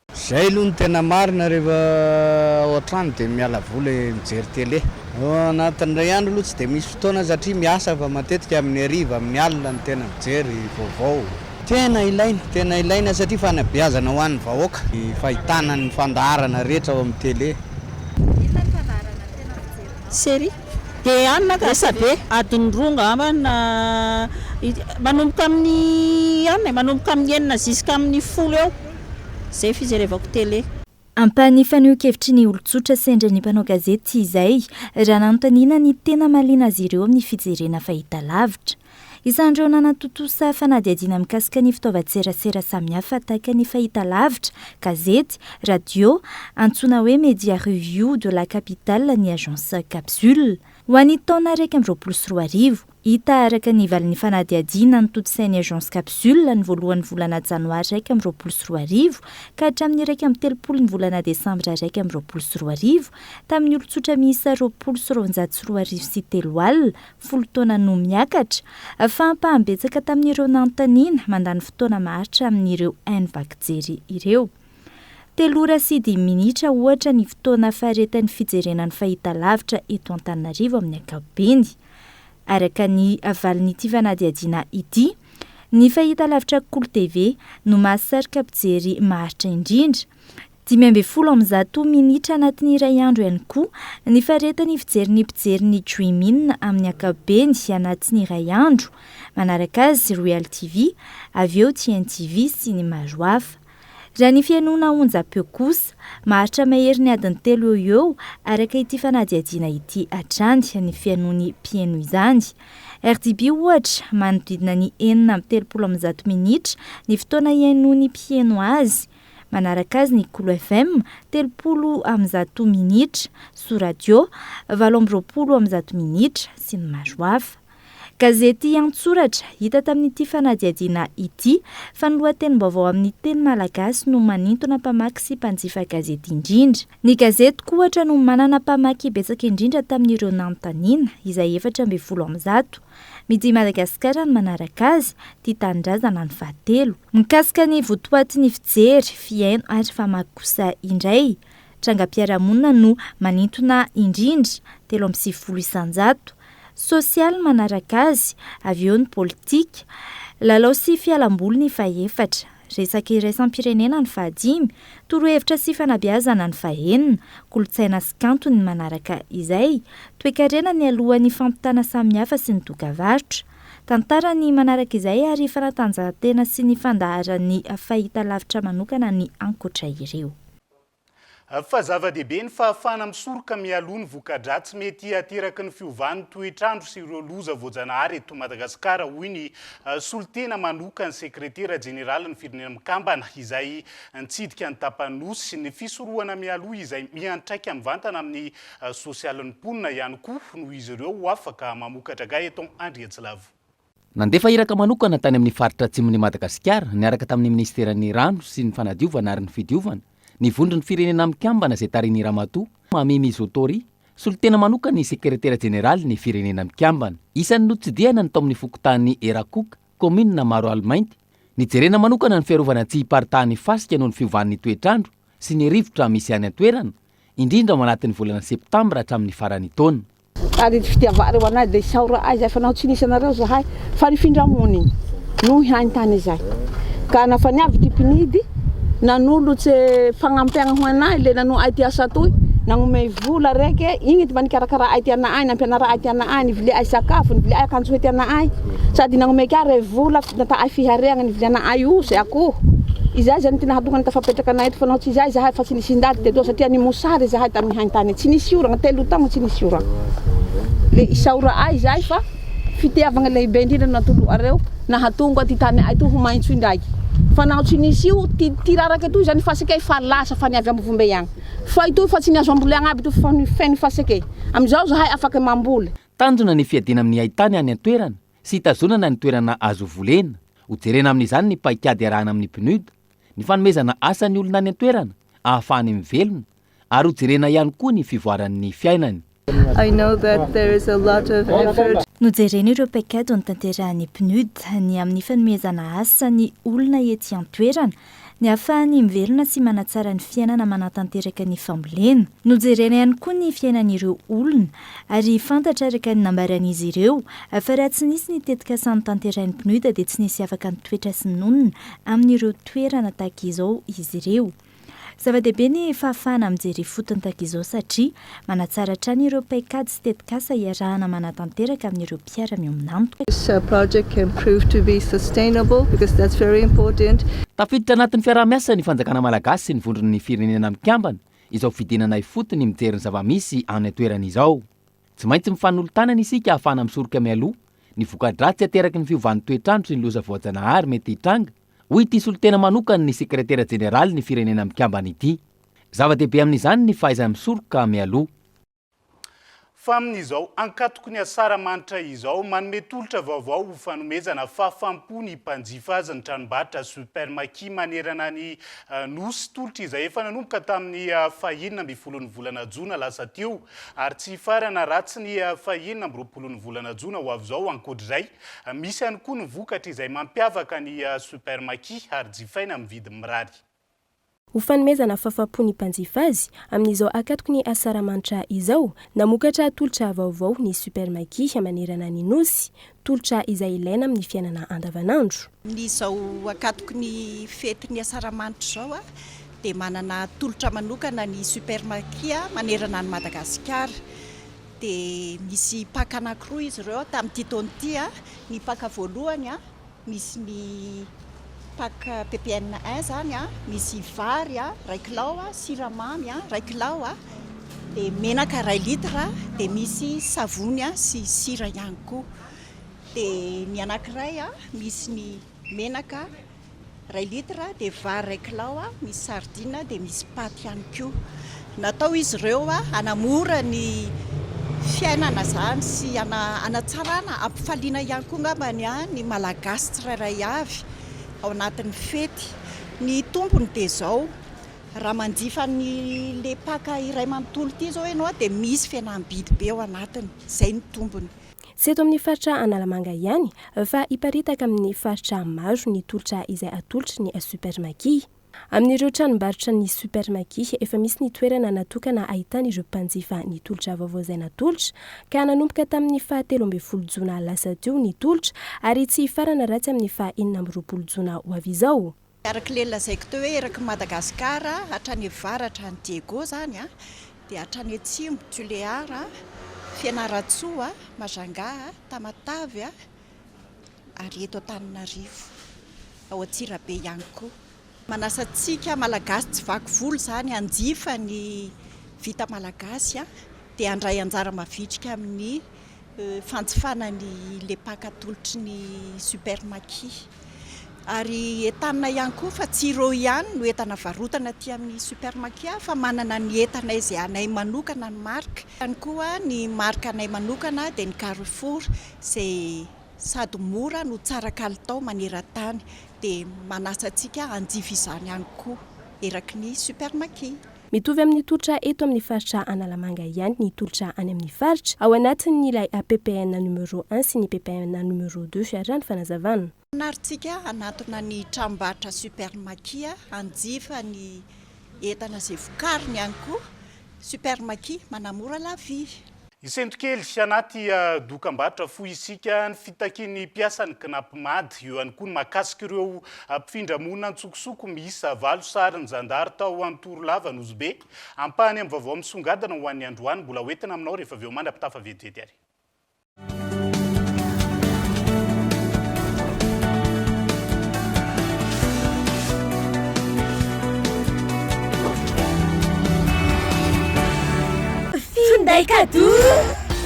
Zay aloha no tena marina rehefa ao an-trano dia miala voly mijery télé. Ao anatin'ny iray andro aloha tsy dia misy fotoana satria miasa fa matetika amin'ny hariva, amin'ny alina no tena mijery vaovao. Tena ilaina, tena ilaina satria fanabeazana ho an'ny vahoaka ny fahitana ny fandaharana rehetra ao amin'ny télé. Inona ny fandaharana tena fijerinao? Série. Dia any na resabe. Adiny roa angamba na manomboka amin'ny any e, manomboka amin'ny enina ziskamin'ny folo eo. Zay fijerevako télé. Ampahan'ny fanehoan-kevitry ny olon-tsotra sendra ny mpanao gazety izay, raha nanontaniana ny tena mahaliana azy ireo amin'ny fijerena fahitalavitra. Isan'ireo nanatontosa fanadihadiana mikasika ny fitaovan-tserasera samihafa tahaka ny fahitalavitra, gazety, radio, antsoina hoe Media Review de la Capitale ny Agence Capsule. Ho an'ny taona 2021, hita araka ny valin'ny fanadihadiana notontosain'ny Agence Capsule ny voalohan'ny volana janoary 2021 ka hatramin'ny 31 ny volana desambra 2021 tamin'ny olon-tsotra miisa 2020 folo taona no miakatra, fa ampaham-betsaka tamin'ireo nanontaniana mandany fotoana maharitra amin'ireo haino vaky jery ireo. Telo ora sy dimy minitra ohatra ny fotoana faharetan'ny fijerena ny fahitalavitra eto Antananarivo amin'ny ankapobeny. Araka ny valin'ity fanadihadiana ity, ny fahitalavitra Kolo TV no mahasarika mpijery maharitra indrindra. 115 minitra anatin'ny iray andro ihany koa ny faharetan'ny fijerin'ny mpijery ny Dreamin amin'ny ankapobeny anatin'ny iray andro. Manaraka azy Royal TV, avy eo TNTV sy ny maro hafa. Raha ny fihainoana onjam-peo kosa, maharitra maherin'ny adiny telo eo ho eo araka ity fanadihadiana ity hatrany ny fihainoan'ny mpihaino izany. Rdb ohatra, manodidina ny 136 minitra ny fotoana ihainoan'ny mpihaino azy. Manaraka azy ny Kolo FM, 130 minitra, Soa Radio, 128 minitra, sy ny maro hafa. Gazety an-tsoratra, hita tamin'ity fanadihadiana ity fa ny lohatenim-baovao amin'ny teny malagasy no manintona mpamaky sy mpanjifa gazety indrindra. Ny Gazetiko ohatra no manana mpamaky betsaka indrindra tamin'ireo nanontaniana, izay 114. Midi Madagasikara no manaraka azy, Tia Tanindrazana ny fahatelo. Mikasika ny votoatin'ny fijery, fihaino ary famaky kosa indray, Trangam-piarahamonina no manintona indrindra, 93%. Sosialy manaraka azy, avy eo ny politika. Lalao sy fialamboly ny fahefatra. Resaka iraisam-pirenena ny fahadimy. Torohevitra sy fanabeazana ny fahenina. Kolontsaina sy kanto ny manaraka izay. Toekarena nialohan'ny fampitana samihafa sy ny dokavarotra. Tantara ny manaraka izay ary fanatanjahantena sy ny fandaharan'ny fahitalavitra manokana ny ankoatra ireo. Fa zava-dehibe ny fahafahana misoroka mialoha ny voka-dratsy mety ateraky ny fiovan'ny toetr'andro sy ireo loza voajanahary eto Madagasikara, hoy ny solontena manokan'ny sekretera jeneralin'ny Firenena Mikambana izay nitsidika ny Tapanosy. Ny fisorohana mialoha izay miantraika mivantana amin'ny sosialin'ny mponina ihany koa noho izy ireo ho afaka mamokatra Gaëtan Andriantsilavo. Nandefa iraka manokana tany amin'ny faritra atsimon'i Madagasikara niaraka tamin'ny minisiteran'ny Rano sy ny Fanadiovana ary ny Fidiovana ny Vondron'ny Firenena Mikambana izay tarihin'i Ramatoa Mami Mizotori, solontena manokan'ny Sekretera Jeneralin'ny Firenena Mikambana. Isan'ny notsidihana ny tao amin'ny fokontany Erakoka, kaominina Maroalimainty. Nijerena manokana ny fiarovana tsy hiparitahan'ny fasika noho ny fiovan'ny toetr'andro sy ny rivotra misy any an-toerana, indrindra ao anatin'ny volana septambra hatramin'ny faran'ny taona. Ary ny fitiavareo anay dia isaora ay zay fa naho tsy nisy anareo zahay fa nifindra monigny noho i haintany izay ka nafa niavy ty mpinidy nanolotse fagnampiagna ho anay le nanoa ay ty asa toy nagnomey vola reke igny ty mba nikarakara ay ty ana'ay nampianara ay ty ana'ay nivilia ay sakafo nivilia ay akanjo hoe ty ana'ay sady nagnomey ka re vola nata'ay fihareagna niviliana'ay osy akoho izay zany ty nahatonga ny tafapetraka anay eto fa naho tsy izay zahay fa tsy nisy ndaty teto satria nimosary zahay tamin'ny haintany tsy nisy oragna telo taogno tsy nisy oragna le isaora'ay zay fa fitiavagna lehibe indrindra no natolo'areo nahatonga ty tany ay toy ho maintso indraiky fa naho tsy nisy io ty ty raraka toy zany faseke fa lasa fa niavy ambovombe agny fa itoy fa tsy niazo amboleagna aby toy fa feno faseke amizao zahay afake mamboly. Tanjona ny fiadiana amin'ny haitany any an-toerana sy hitazonana ny toerana azo volena. Hojerena amin'izany ny paikady iarahana amin'ny PNUD, ny fanomezana asa ny olona any an-toerana ahafahany mivelona ary hojerena ihany koa ny fivoaran'ny fiainany. I know that there is a lot of effort. Nojerena ireo paikady notanterahin'ny PNUD ny amin'ny fanomezana asa ny olona ety an-toerana, ny ahafahany mivelona sy manatsara ny fiainana manatanteraka ny fambolena. Nojerena ihany koa ny fiainan'ireo olona ary fantatra araka ny nambaran'izy ireo fa raha tsy nisy ny tetikasa notanterahin'ny PNUD dia tsy nisy afaka nitoetra sy nonina amin'ireo toerana tahaka izao izy ireo. Zava-dehibe ny fahafahana mijery ifotony tahaka izao satria manatsara hatrany ireo paikady sy tetikasa iarahana manatanteraka amin'ireo mpiara-miombon'antoka. This project can prove to be sustainable because that's very important. Tafiditra anatin'ny fiaraha-miasa ny fanjakana malagasy sy ny vondron'ny firenena mikambana izao fidinana ifotony mijery ny zava-misy any an-toerana izao. Tsy maintsy mifanolo-tanana isika ahafahana misoroka mialoha ny voka-dratsy ateraky ny fiovan'ny toetr'andro sy ny loza voajanahary mety hitranga, hoy ity solontena manokan'ny sekretera jeneralin'ny Firenena Mikambana ity. Zava-dehibe amin'izany ny fahaizana misoroka mialoha. Fa amin'izao ankatoky ny asaramanitra izao, manome tolotra vaovao ho fanomezana fahafaham-po ny mpanjifa azy ny tranombarotra Supermaki manerana ny Nosy. Tolotra izay efa nanomboka tamin'ny fahenina ambin'ny folon'ny volana jona lasa teo ary tsy hifarana raha tsy ny fahenina amby roapolon'ny volana jona ho avy izao. Ankoatr'izay, misy ihany koa ny vokatra izay mampiavaka ny Supermaki ary jifaina amin'ny vidiny mirary. Ho fanomezana fahafaham-po ny mpanjifa azy, amin'izao ankatoky ny Asaramanitra izao, namokatra tolotra vaovao ny Supermaki manerana ny Nosy, tolotra izay ilaina amin'ny fiainana andavanandro. Amin'izao ankatoky ny fetin'ny Asaramanitra izao. dia manana tolotra manokana ny Super Maki manerana an'i Madagasikara. Dia misy pack anankiroa izy ireo tamin'ity taona ity. Ny pack voalohany misy ny pack PPN un izany, misy vary iray kilao, siramamy iray kilao, dia menaka iray litre, dia misy savony sy sira ihany koa. Dia ny anankiray misy ny menaka iray litre, dia vary iray kilao, misy sardine, dia misy paty ihany koa. Natao izy ireo hanamora ny fiainana izany sy hanatsarana, hampifaliana ihany koa angambany ny Malagasy tsirairay avy ao anatin'ny fety. Ny tombony dia izao, raha manjifa an'ilay pack iray manontolo ity izao ianao dia misy fihenam-bidy be ao anatiny, izay no tombony. Tsy eto amin'ny faritra Analamanga ihany fa hiparitaka amin'ny faritra maro ny tolotra izay atolotry ny Super Maki. Amin'ireo tranombarotra ny Super Maki, efa misy ny toerana natokana ahitan'ireo mpanjifa ny tolotra vaovao izay natolotra ka nanomboka tamin'ny faha 13 jona lasa teo ny tolotra ary tsy hifarana raha tsy amin'ny faha 26 jona ho avy izao. Araka ilay lazaiko teo hoe eraky Madagasikara hatrany avaratra any Diego izany dia hatrany atsimo Tulear, Fianarantsoa, Majunga, Tamatave ary eto Antananarivo ao Antsirabe ihany koa. Manasa antsika Malagasy tsy vaky volo izany hanjifa ny vita malagasy dia handray anjara mavitrika amin'ny fanjifana ny lepaka atolotry ny Super Maki. Ary entanina ihany koa fa tsy ireo ihany no entana varotana aty amin'ny Super Maki fa manana ny entana izay anay manokana ny marque. Ihany koa ny marque anay manokana dia ny Carrefour izay sady mora no tsara kalitao maneran-tany dia manasa antsika hanjifa izany ihany koa eraky ny Super Maki. Mitovy amin'ny tolotra eto amin'ny faritra Analamanga ihany ny tolotra any amin'ny faritra, ao anatin'ilay ppn numéro un sy ny ppn numéro deux, raha ny fanazavana. Anarintsika hanatona ny tranombarotra Super Maki hanjifa ny entana izay vokariny ihany koa. Super Maki, manamora la vie. Hisento kely anaty dokambarotra fohy isika ny fitakian'ny mpiasan'ny Cnapmad. Eo ihany koa ny mahakasika ireo mpifindra monina antsokosoko miisa valo sarin'ny zandary tao Antorolava Nosy-Be. Ampahany amin'ny vaovao misongadina ho an'ny androany mbola hoentina aminao rehefa avy eo mandra-pitafa vetivety ary. Finday cadeau!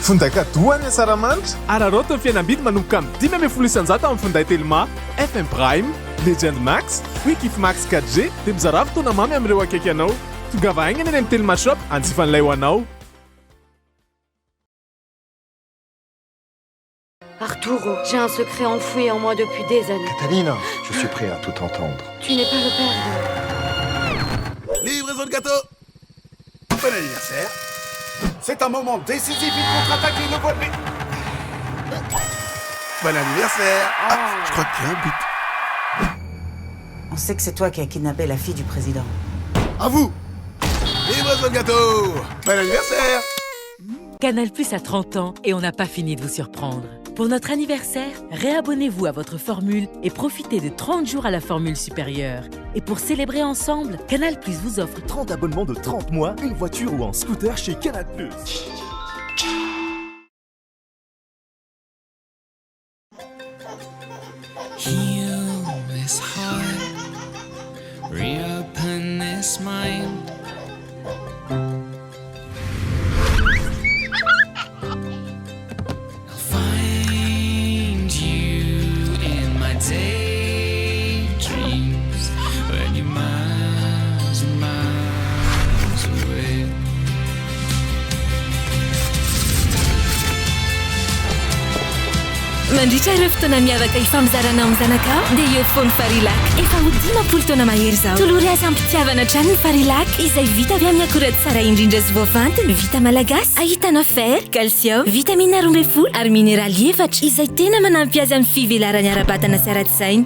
Finday cadeau any Asaramanitra! Araraoty ny fihenam-bidy manomboka amin'ny 15% amin'ny finday Telma, FM Prime, Legend Max, Wikif Max 4G dia mizarà fotoana mamy amin'ireo akaiky anao. Tongava haingana eny amin'ny Telma Shop hanjifa an'ilay ho anao. Arturo, j'ai un secret enfoui en moi depuis des années. Catalina, je suis prêt à tout entendre. Tu n'es pas le père de... Livraison de gâteau Bon anniversaire C'est un moment décisif, il contre-attaque et il le voit, mais... Bon anniversaire ah, je crois qu'il y a un but. On sait que c'est toi qui as kidnappé la fille du président. À vous Livraison de gâteau Bon anniversaire Canal Plus a 30 ans et on n'a pas fini de vous surprendre. Pour notre anniversaire, réabonnez-vous à votre formule et profitez de 30 jours à la formule supérieure. Et pour célébrer ensemble, Canal Plus vous offre 30 abonnements de 30 mois, une voiture ou un scooter chez Canal Plus. Heal this heart, reopen this mind. I'll find you in my daydreams when you're miles and miles away. Mandritra ireo fotoana miavaka ifampizarana amin'ny zanakao dia eo foana Farilac. Efa ho 50 taona mahery izao. Tolory azy am-pitiavana hatrany ny Farilac izay vita avy amin'ny akora tsara indrindra sy voafantina, vita malagasy, ahitana fer, calcium, vitamina 12 ary mineraly efatra izay tena manampy azy amin'ny fivelarany ara-batana sy ara-tsaina.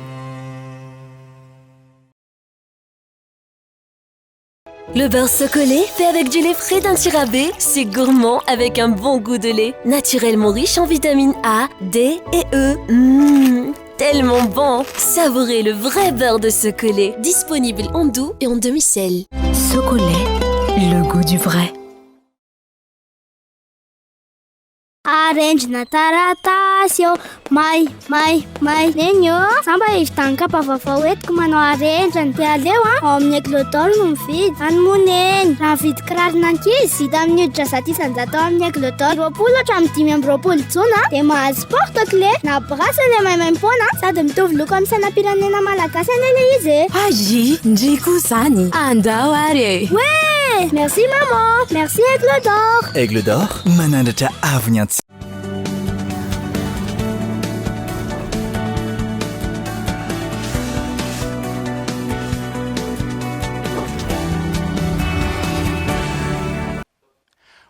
Le beurre Socolait fait avec du lait frais d'Antsirabe, c'est gourmand avec un bon goût de lait, naturellement riche en vitamines A, D et E. Mmh. tellement bon! Savourez le vrai beurre de Socolait, disponible en doux et en demi-sel. Socolait, le goût du vrai. Arendrina taratasy ô, may, may, may. Neny ô, za mba hividy kapa vaovao entiko manao arendrina. Dia aleo a, ao amin'ny Aigle d'Or no mividy. Any moa neny, raha mividy kiraron'ankizy, vita amin'ny hoditra 100% ao amin'ny Aigle d'Or, 20 hatramin'ny 25 jona, dia mahazo porte clé na bracelet maimaimpoana, sady mitovy loko amin'ny sainam-pirenena malagasy anie ilay izy e. Aïe, ndry koa izany. Andao ary e. Ouais! Merci maman, merci Aigle d'Or. Aigle d'Or, manandratra avo ny antsika.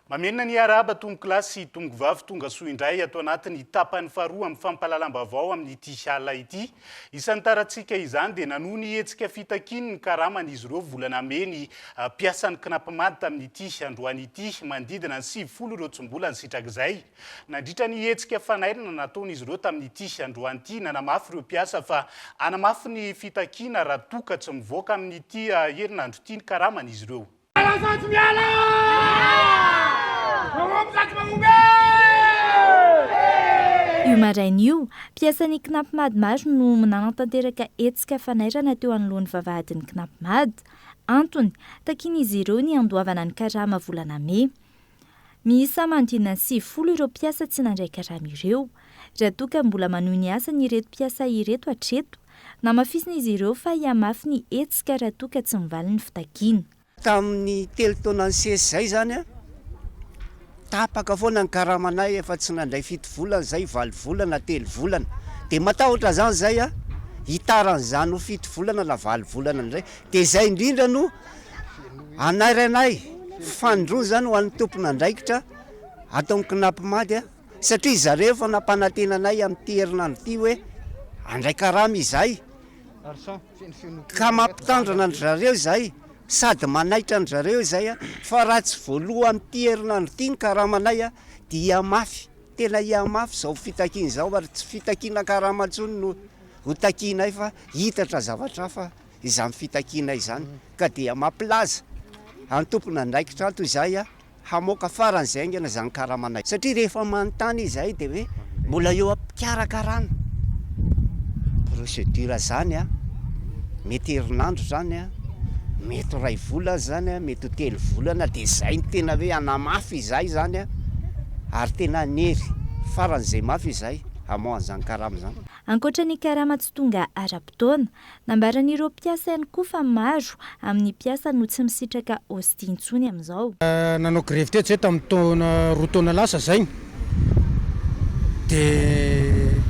Mamerina ny arahaba tompokolahy sy tompokovavy tonga soa indray ato anatin'ny tapany faharoa amin'ny fampahalalam-baovao amin'ity alina ity. Isan'ny tarantsika izany dia nanohy ny hetsika fitakiany ny karaman'izy ireo volana mey ny mpiasan'ny Cnapmad tamin'ity androany ity. Manodidina ny 90 ireo tsy mbola nisitrak'izay. Nandritra ny hetsika fanairana nataon'izy ireo tamin'ity androany ity, nanamafy ireo mpiasa fa hanamafy ny fitakiana raha toa ka tsy mivoaka amin'ity herinandro ity ny karaman'izy ireo. Miala sa tsy miala? Mahomby sa tsy mahomby? Io maraina io, mpiasan'ny Cnapmad maro no nanatanteraka hetsika fanairana teo anoloan'ny vavahadin'ny Cnapmad. Antony, takian'izy ireo ny handoavana ny karama volana mey. Miisa manodidina ny 90 ireo mpiasa tsy nandray karama ireo. Raha toa ka mbola manohy ny asany ireto mpiasa ireto hatreto, namafisin'izy ireo fa hihamafy ny hetsika raha toa ka tsy mivaly ny fitakiana. Tamin'ny telo taona nisesy izay izany an, tapaka foana ny karamanay, efa tsy nandray fito volana izay, valo volana, telo volana. Dia matahotra izany izay an, hitaran'izany ho fito volana na valo volana indray. Dia izay indrindra no anairanay fanindroany izany ho an'ny tompon'andraikitra ato amin'ny Cnapmad an. Satria zareo efa nampanantena anay amin'ity herinandro ity hoe handray karama izahay, ka mampitandrina an-dry zareo izahay sady manaitra an-dry zareo izahay fa raha tsy voaloa amin'ity herinandro ity ny karamanay dia hihamafy, tena hihamafy izao fitakiana izao ary tsy fitakiana karama intsony no ho takianay fa hitatra zavatra hafa izany fitakiana izany ka dia mampilaza an'ny tompon'andraikitra ato izahay hamoaka faran'izay haingana izany karamanay satria rehefa manontany izahay dia hoe mbola eo am-pikarakarana procédure izany an, mety herinandro izany an, mety iray volana izany an, mety ho telo volana dia izay no tena hoe hanamafy izahay izany an, ary tena hanery faran'izay mafy izahay hamoha an'izany karama izany. Ankoatra ny karama tsy tonga ara-potoana, Nambaran'ireo mpiasa ihany koa fa maro amin'ny mpiasa no tsy misitraka ostie intsony amin'izao. Nanao grevy teto zay tamin'ny taona roa taona lasa zay de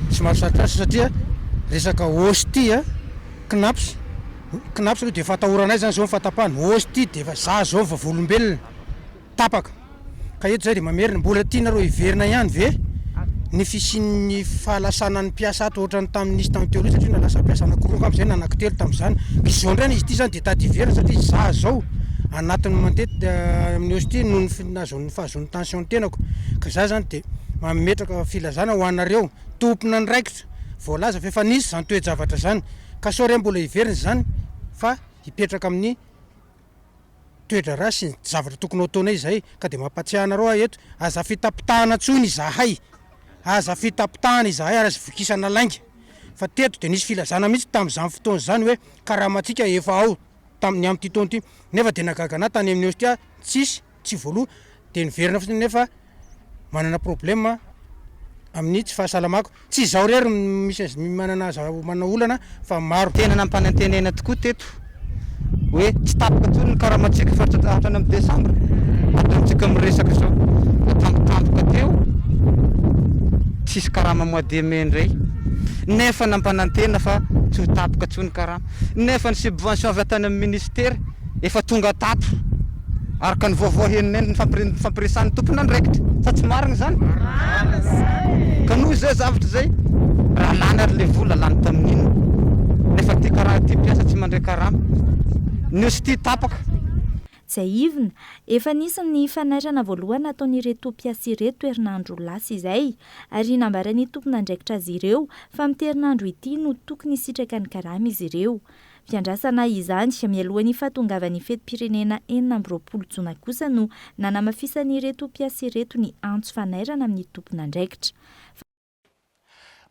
somary sarotra asa satria resaka ostie a, cnaps, cnaps aloha de efa atahoranay zany zao ny fahatapahana, ostie de efa za zao vavolombelona. Tapaka. Ka eto izay dia mamerina, mbola tianareo hiverina ihany ve ny fisian'ny fahalasanan'ny mpiasa ato ohatran'ny tamin'ny nisy tamin'ny teo aloha satria nalasa mpiasa anankiroa angamba izay na anankitelo tamin'izany. Ka izao indray izy ity izany dia tady hiverina satria izaho izao anatin'ny mandeha amin'ny ostie noho ny nahazoan'ny fahazoan'ny tension ny tenako. Ka izaho izany dia mametraka filazana ho anareo tompon'andraikitra voalaza fa efa nisy izany toe-javatra izany ka sao re mbola hiverina izany fa hipetraka amin'ny toe-draharaha sy ny zavatra tokony ho ataonay izahay ka dia mampatsiahy anareo aho eto, aza fitapitahana intsony izahay, aza fitapitahana izahay ary aza vokisana lainga fa teto dia nisy filazana mihitsy tamin'izany fotoana izany hoe karamantsika efa ao tamin'ny amin'ity taona ity nefa dia nahagaga anah tany amin'ny Ostia tsisy, tsy voaloa dia niverina fotsiny nefa manana problème amin'ny tsy fahasalamako. Tsy izaho irery no misy azy manana manana olana fa maro. Tena nampanantenaina tokoa teto hoe tsy tapaka intsony ny karamantsika fa hatrany amin'ny desambra. Ataontsika miresaka izao fa tampotampoka teo tsisy karama mois de mai indray nefa nampanantena fa tsy ho tapaka intsony karama nefa ny subvention avy tany amin'ny ministera efa tonga tato araka ny vaovao henonay ny nifampiresahan'ny tompon'andraikitra. Sa tsy marina izany? Marina izany! Ka noho izay zavatra izay, raha lany ary ilay vola, lany tamin'inona? Nefa ity karaha ity mpiasa tsy mandray karama. Ny osy ity tapaka. Tsiahivina, efa nisy ny fanairana voalohany nataon'ireto mpiasa ireto herinandro lasa izay, ary nambaran'ny tompon'andraikitra azy ireo fa amin'ity herinandro ity no tokony hisitraka ny karama izy ireo. Fiandrasana izany, mialohan'ny fahatongavan'ny fetim-pirenena 26 jona kosa no nanamafisan'ireto mpiasa ireto ny antso fanairana amin'ny tompon'andraikitra.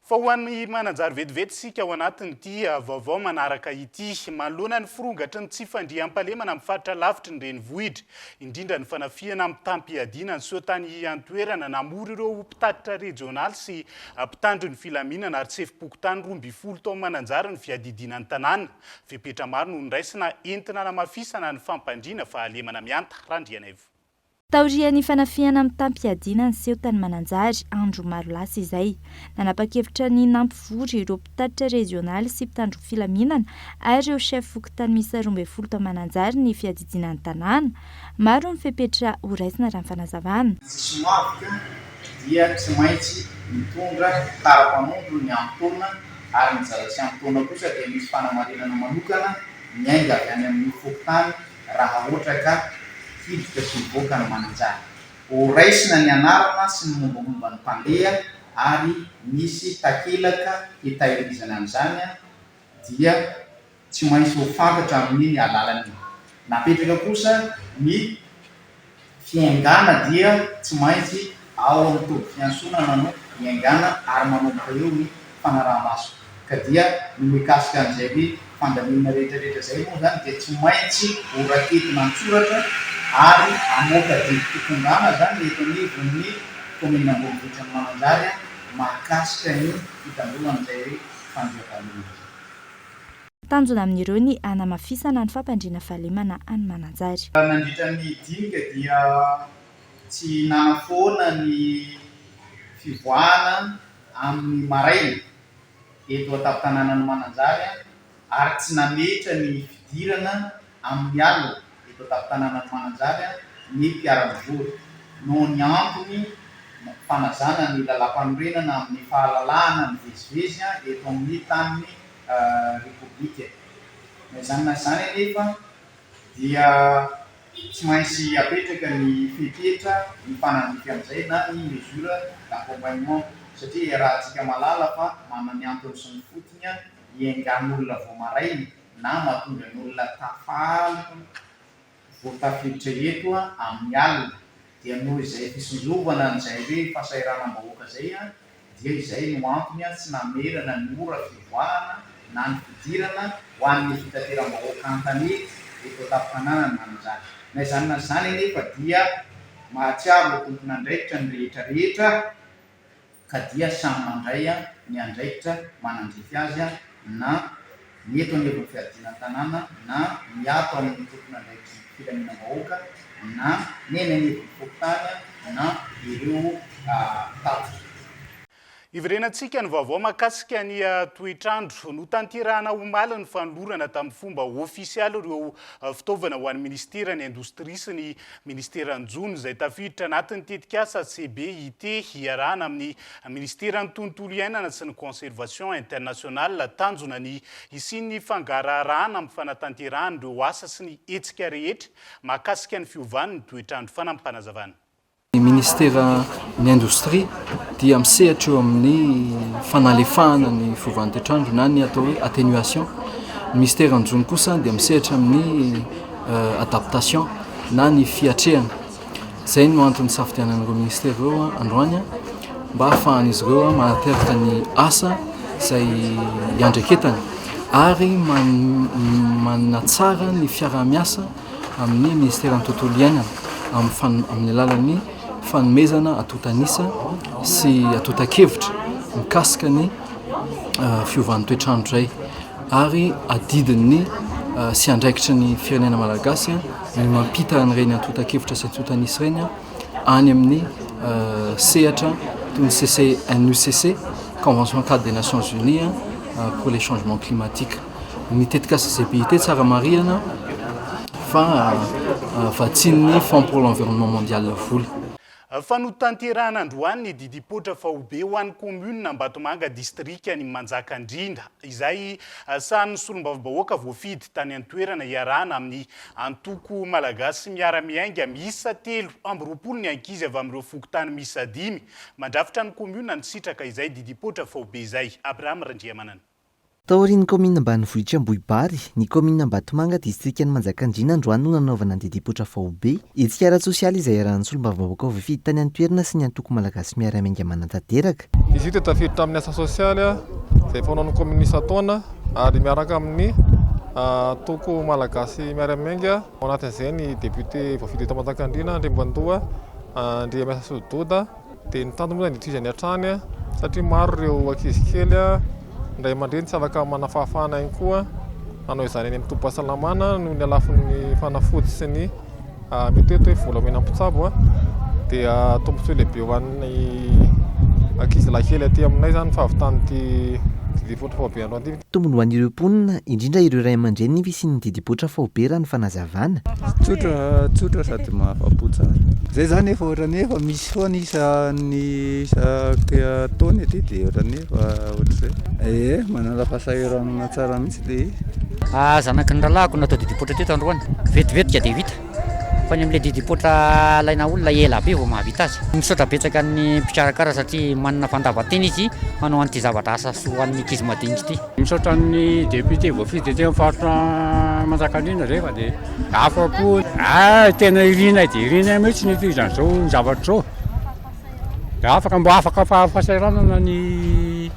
Fa ho an'i Mananjary vetivety isika ao anatin'ity vaovao manaraka ity. Manoloana ny firongatry ny tsy fandriampahalemana amin'ny faritra lavitry ny renivohitra, indrindra ny fanafihana mitam-piadiana niseho tany an-toerana, namory ireo mpitatitra rejionaly sy mpitandro ny filaminana ary sefom-pokontany 12 tao Mananjary ny fiadidiana ny tanàna. Fepetra maro no noraisina entina hanamafisana ny fampandriana fahalemana mihanta. Randrianaivo. Taorian'ny fanafihana mitam-piadiana niseho tany Mananjary andro maro lasa izay, nanapa-kevitra ny nampivory ireo mpitatitra rezionaly sy mpitandro filaminana ary ireo chef fokontany miisa 12 tao Mananjary ny fiadidiana ny tanàna. Maro ny fepetra horaisina raha ny fanazavana. Ny sisomavoka dia tsy maintsy mitondra kara-panondro ny ampy taona ary ny zaza tsy ampy taona kosa dia misy fanamarinana manokana miainga avy any amin'ny fokontany raha ohatra ka hiditra sy hivoaka ny Mananjary. Ho raisina ny anarana sy ny mombamomba ny mpandeha ary misy takelaka hitahirizana an'izany dia tsy maintsy ho fantatra amin'iny alalana iny. Napetraka kosa ny Fiaingàna dia tsy maintsy ao amin'ny toby fiantsonana no iaingàna ary manomboka eo ny fanaraha-maso. Ka dia ny mikasika an'izay hoe fandaminana rehetra rehetra izay moa izany dia tsy maintsy ho raketina an-tsoratra ary hamoaka didim-pitondrana izany eto anivon'ny kaominina ambonivohitra ny Mananjary mahakasika ny fitandroana an'izay hoe fandriampahalemana izay. Tanjona amin'ireo ny hanamafisana ny fampandriana fahalemana any Mananjary. Nandritra ny dinika dia tsy nanafoana ny fivoahana amin'ny maraina eto an-tampon-tanànan'i Mananjary ary tsy nametra ny fidirana amin'ny alina eto an-tampon-tanànan'i Mananjary ny mpiara-mivory noho ny antony fanajana ny lalàmpanorenana amin'ny fahalalahana mivezivezy eto amin'ny tanin'i Repoblika. Na izany na izany anefa dia tsy maintsy apetraka ny fepetra mifanandrify amin'izay na ny mesure d'accompagnement satria iarahantsika mahalala fa manana ny antony sy ny fotony hiaingan'olona vao maraina na mahatonga ny olona tafaly vao tafiditra eto amin'ny alina dia noho izay fisonjovana an'izay hoe fahasahiranam-bahoaka izay dia izay no antony tsy namerana ny ora fivoahana na ny fidirana ho an'ny fitateram-bahoaka an-tanety eto an-tampon-tanànan'i Mananjary. Na izany na izany anefa dia mahatsiaro ho tompon'andraikitra ny rehetra rehetra ka dia samy mandray ny andraikitra manandrify azy na ny eto anivon'ny fiadiana an-tanàna na ny ato amin'ny tompon'andraikitry ny filaminam-bahoaka na ny eny anivon'ny fokontany na ireo mpitatitra. Hiverenantsika ny vaovao mahakasika ny toetr'andro. Notanterahana omaly ny fanolorana tamin'ny fomba ofisialy ireo fitaovana ho an'ny minisiteran'ny Indostria sy ny Minisiteran'ny Jono izay tafiditra anatin'ny tetikasa CBIT iarahana amin'ny Minisiteran'ny Tontolo iainana sy ny Conservation Internationale. Tanjona ny hisian'ny fangaraharahana amin'ny fanatanterahana ireo asa sy ny hetsika rehetra mahakasika ny fiovan'ny toetr'andro. Fanampim-panazavana. Ny Ministeran'ny Indostria dia misehatra eo amin'ny fanalefahana ny fiovan'ny toetr'andro na ny atao hoe atténuation. Ny Ministeran'ny Jono kosa dia misehatra amin'ny adaptation na ny fiatrehana. Izay no antony nisafidianan'ireo ministera ireo androany mba hahafahan'izy ireo manateraka ny asa izay iandraiketany ary manatsara ny fiaraha-miasa amin'ny Ministeran'ny Tontolo Iainana amin'ny alalan'ny fanomezana antontan'isa sy antontan-kevitra mikasika ny fiovan'ny toetr'andro izay ary adidin'ny sy andraikitry ny firenena malagasy ny mampita an'ireny antontan-kevitra sy antontan'isa ireny any amin'ny sehatra toy ny CCNUCC, Convention cadre des Nations Unies pour les changements climatiques. Ny tetikasa CBIT tsara marihana fa vatsian'ny Fonds pour l'environnement mondial vola. Fa notanterahana androany ny didim-poitra faobe ho an'ny kaominina Ambatomanga distrikan'i Manjakandriana, izay sahanin'ny solombavambahoaka voafidy tany an-toerana iarahana amin'ny antoko Malagasy Miara-Miainga miisa 23 ny ankizy avy amin'ireo fokontany miisa dimy mandrafitra ny kaominina nisitraka izay didim-poitra faobe izay. Abraham Randriamanana. Taorian'ny kaominina ambanivohitra Ambohibary, ny kaominina Ambatomanga, distrikan'i Manjakandriana androany no nanaovana ny didim-poitra faobe. Hetsika ara-tsosialy izay iarahan'ny solombavambahoaka voafidy tany an-toerana sy ny antoko Malagasy Miara-Miainga manatanteraka. Izy io dia tafiditra amin'ny asa sosialy izay fanaon'ny kaominina isan-taona ary miaraka amin'ny antoko Malagasy Miara-Miainga, ao anatin'izay ny député voafidy eto Manjakandriana, Andriambandoha Andriamiasa Doda. Dia ny tanjona moa izany dia tohizany hatrany satria maro ireo ankizy kely, ny ray aman-dreny tsy afaka manana fahafahana ihany koa hanao izany any amin'ny tobim-pahasalamana noho ny halafon'ny fanafody sy ny mety hoe vola omena mpitsabo dia tombontsoa lehibe ho an'ny ankizy lahy kely aty aminay izany ny fahavitan'ity didim-poitra faobe androany ity. Tombony ho an'ireo mponina, indrindra ireo ray aman-dreny ny fisian'ny didim-poitra faobe raha ny fanazavana. Tsotra tsotra sady mahafa-po tsara. Zay zany efa ohatran'ny hoe efa misy foana isan'ny isaky taona ety dia ohatran'ny hoe efa ohatr'izay. Ie, manala fahasahiranana tsara mihitsy le izy. Ah, zanaky ny rahalahiko natao didim-poitra teto androany. Vetivetika dia vita. Fa ny amin'ilay didim-poitra alaina olona ela be vao mahavita azy. Misaotra betsaka ny mpikarakara satria manana fandavan-tena izy hanao an'ity zavatra asa soa ho an'ny ankizy madinika ity. Misaotra ny député voafidy ety amin'ny faritra Manjakandriana zay fa dia afa-po. Ah, tena irinay dia irinay mihitsy ny hitohizan'izao zavatra izao. Dia afaka mba afaka fahasahiranana ny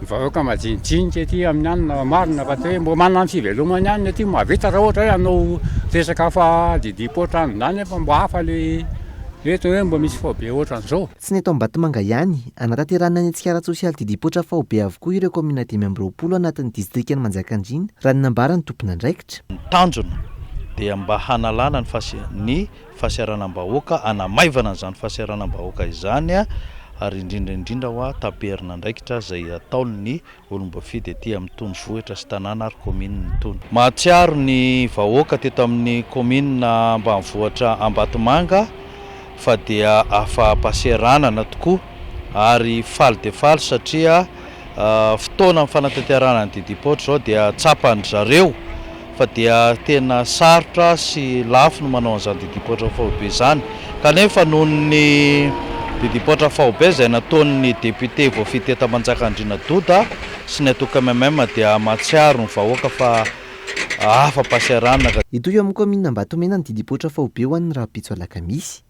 vahoaka majinijinika ety amin'ny anona marina fa hoe mbo manana ny fivelomany ihany ny aty mahavita raha ohatra hoe hanao resaka fa didim-poatra any izany nefa mba hafa le eto hoe mba misy faobe ohatran'izao. Tsy ny eto Ambatomanga ihany, hanatanterahana ny hetsika ara-tsosialy didim-poatra faobe avokoa ireo kaominina 25 anatin'ny distrikan'i Manjakandriana, raha ny nambaran'ny tompon'andraikitra. Ny tanjona dia mba hanalana ny ny fahasahiranam-bahoaka, hanamaivana an'izany fahasahiranam-bahoaka izany ary indrindra indrindra hoa taperin'andraikitra izay ataon'ny olom-boafidy aty amin'itony vohitra sy tanàna ary kaominina itony. Mahatsiaro ny vahoaka teto amin'ny kaominina ambanivohitra Ambatomanga fa dia afa-pahasahiranana tokoa ary faly dia faly satria fotoana fanatanterahana ny didim-paotra izao dia tsapan-dry zareo fa dia tena sarotra sy lafo ny manao an'izany didim-paotra faobe izany kanefa noho ny didim-paotra faobe izay nataon'ny député voafidy teto Manjakandriana Doda sy ny antoko MMM dia mahatsiaro ny vahoaka fa afa-pahasahiranana ka Hitohy eo amin'ny kaominina Ambatomena ny didim-paotra faobe ho an'ny rahampitso alakamisy.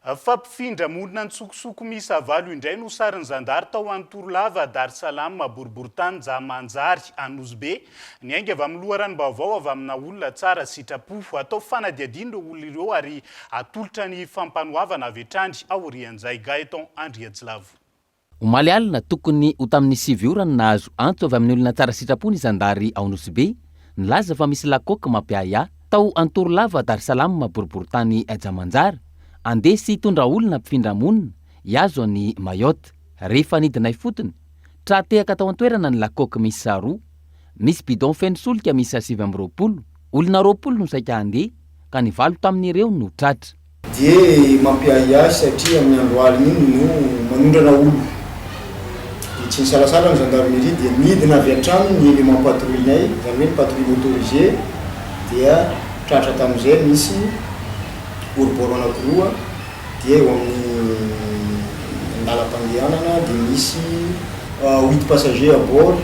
Fampifindra monina an-tsokosoko miisa valo indray no sarin'ny zandary tao Antorolava, Dar Salam, boriborintany Jamanjary, Anosibe. Niainga avy amin'ny loharanom-baovao avy amina olona tsara sitrapo. Atao fanadihadiana ireo olona ireo ary atolotra ny fampanoavana avy hatrany aorian'izay. Gaëtan Andriatsilavo. Omaly alina, tokony ho tamin'ny sivy ora no nahazo antso avy amin'ny olona tsara sitrapo ny zandary ao Nosy Be, nilaza fa misy lakoky mampiahiahy tao Antorolava Dar Salam boriborintany Jamanjara, andeha sy hitondra olona mpifindra monina hihazo an'i Mayotte. Rehefa nidina ifotony, tra-tehaka tao an-toerana ny lakoky miisa roa, misy bidon feno solika miisa 29, olona 20 no saika handeha ka ny valo tamin'ireo no tratra. Dia mampiahiahy satria amin'ny andro alina iny no manondrana olona. Dia tsy nisalasala ny gendarmerie dia nidina avy hatrany ny élément patrouille-nay, izany hoe ny patrouille motorisée dia tratra tamin'izay nisy hors-bord anankiroa dia eo amin'ny andalam-pandehanana dia nisy huit passagers à bord,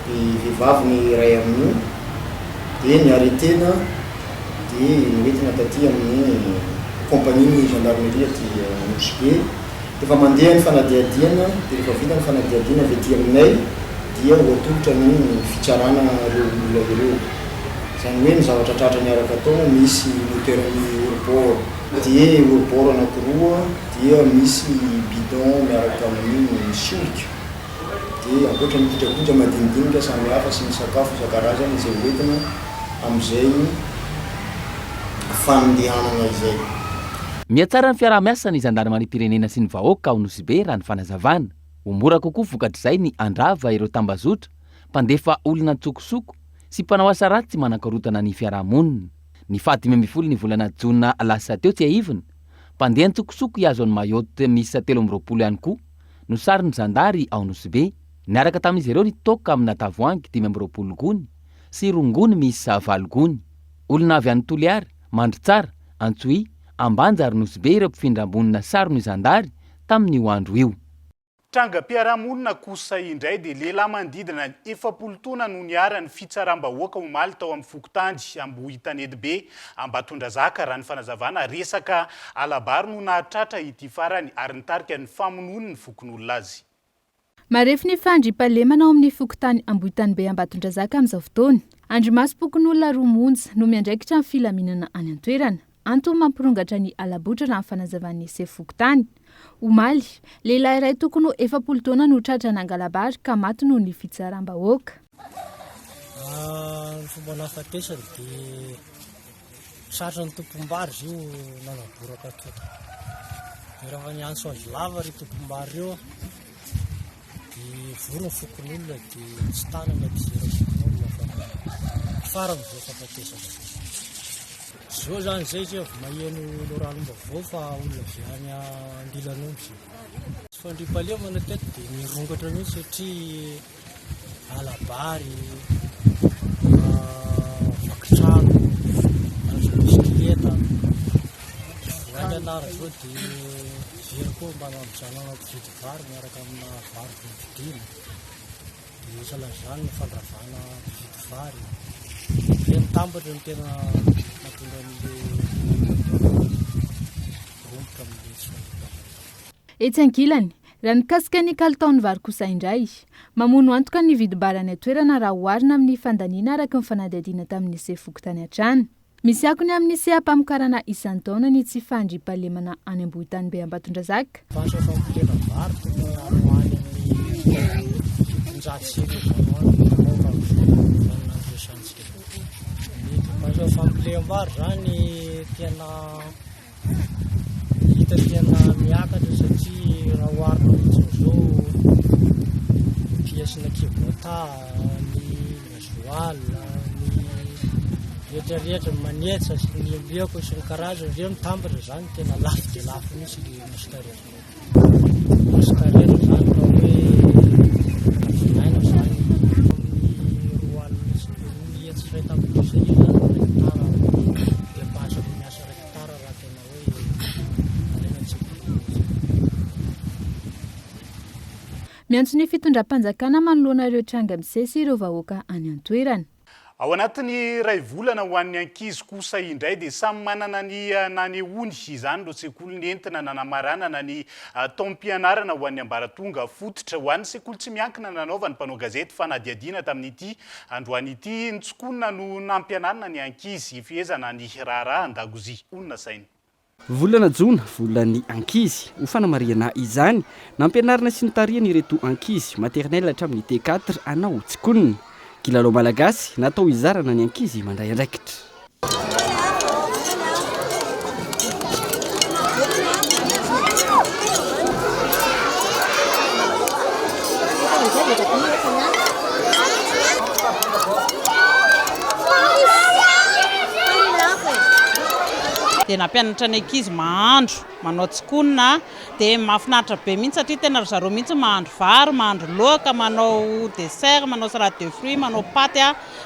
dia vehivavy ny iray amin'io, dia ni-arrêter-na. dia noentina taty amin'ny compagnie ny gendarmerie aty Nosy Be. Efa mandeha ny fanadihadiana dia rehefa vita ny fanadihadiana avy aty aminay dia ho atolotra ny fitsarana ireo olona ireo. Izany hoe ny zavatra tratra niaraka tao misy moteur ny hors-bord dia hors-bord anakiroa dia misy bidon miaraka amin'ny solika. Dia ankoatra ny kojakoja madinidinika samihafa sy ny sakafo isan-karazany izay hoentina amin'izay fandehanana izay. Mihatsara ny fiaraha-miasan'ny zandarimariam-pirenena sy ny vahoaka ao Nosy Be raha ny fanazavana. Ho mora kokoa vokatr'izay ny handrava ireo tambazotra mpandefa olona an-tsokosoko sy mpanao asa ratsy manankorontana ny fiarahamonina. Ny faha 15 ny volana jona lasa teo tsiahivina. Mpandeha an-tsokosoko hihazo an'i Mayotte miisa 23 ihany koa no sarin'ny zandary ao Nosy Be. Niaraka tamin'izy ireo ny toaka amina tavoahangy 25 gony sy rongony miisa valo gony. Olona avy any Toliara, Mandritsara, Antsohihy, Ambanja ary Nosy Be ireo mpifindra-monina saron'ny zandary tamin'io andro io. Trangam-piarahamonina kosa indray dia lehilahy manodidina ny 40 taona no niharan'ny fitsaram-bahoaka omaly tao amin'ny fokontany Ambohitanetibe, Ambatondrazaka. Raha ny fanazavana, resaka hala-bary no nahatratra ity farany ary nitarika ny famonoan'ny fokonolona azy. Marefo ny fandriampahalemana ao amin'ny fokontany Ambohitanibe Ambatondrazaka amin'izao fotoana. Andrimasom-pokonolona roa monja no miandraikitra ny filaminana any an-toerana. Antony mampirongatra ny hala-botra raha ny fanazavan'ny sefo fokontany. Omaly, lehilahy iray tokony ho 40 taona no tratra nangala-bary ka maty noho ny fitsaram-bahoaka. Ny fomba nahafatesany dia tratran'ny tompom-bary izy io nanaboraka tota. Dia rehefa niantso azy lava ry tompom-bary ireo dia vory ny fokonolona dia tsy tana ny hatezerany fokonolona fa farany izao fahafatesana izao. Zao zany zay zay vao maheno loranom-baovao fa olona avy any Andilan'omby zay. Tsy fandriampahalemana teto dia nirongatra mihitsy satria hala-bary, vaky trano, nahazo bisikileta. Vao haingana ary zao dia very koa mba nampijanona mpividy vary miaraka amina vary vao novidiana. Dia sahalan'izany ny fandravana mpividy vary. Ireny mitambatra no tena mahatonga an'ilay rombotra amin'ilay tsy fandriampahalemana. Etsy ankilany, raha mikasika ny kalitaon'ny vary kosa indray, mamono antoka ny vidim-bary any an-toerana raha oharina amin'ny fandaniana araka ny fanadihadiana tamin'ny sefo fokontany hatrany. Misy akony amin'ny seha-pamokarana isan-taona ny tsy fandriampahalemana any Ambohitanibe Ambatondrazaka. Mpasa fambolena vary tokony any ho any amin'ny 1700 any ho any no mamoaka amin'izao vaninandro resahantsika izao. Ny mpasa fambolem-bary izany tena Hita tena miakatra satria raha oharina fotsiny izao ny pièce-na kibota, ny gasoil, ny rehetra rehetra, ny manetsa sy ny embiako sy ny karazany, ireo mitambatra izany tena lafo dia lafo mihitsy ilay masonkarena. Masonkarena izany raha hoe vinavinaina izany amin'ny 20 sy 2 tapitrisa eo izany ny hectare dépasse ny miasa iray. Tara raha tena hoe alaina tsy mety. Miantso ny fitondram-panjakana manoloana ireo tranga misesy ireo vahoaka any an-toerana. Ao anatin'ny iray volana ho an'ny ankizy kosa indray dia samy manana ny nanehoany izany ireo sekoly nentina nanamaranana ny taom-pianarana ho an'ny ambaratonga fototra. Ho an'ny sekoly tsy miankina nanaovan'ny mpanao gazety fanadihadiana tamin'ity Androany ity, ny tsikonina no nampianarina ny ankizy hifehezana ny raharaha an-dakozia, hoy ny nasainy. Volana jona, volan'ny ankizy. Ho fanamarihana izany, nampianarina sy notarihana ireto ankizy, maternelle hatramin'ny T4, hanao tsikonina. Kilalao malagasy, natao hizarana ny ankizy mandray andraikitra. Dia nampianatra ny ankizy mahandro, manao tsikonina, dia mahafinaritra be mihitsy satria tena ry zareo mihitsy mahandro vary, mahandro laoka, manao dessert, manao salade de fruits, manao paty.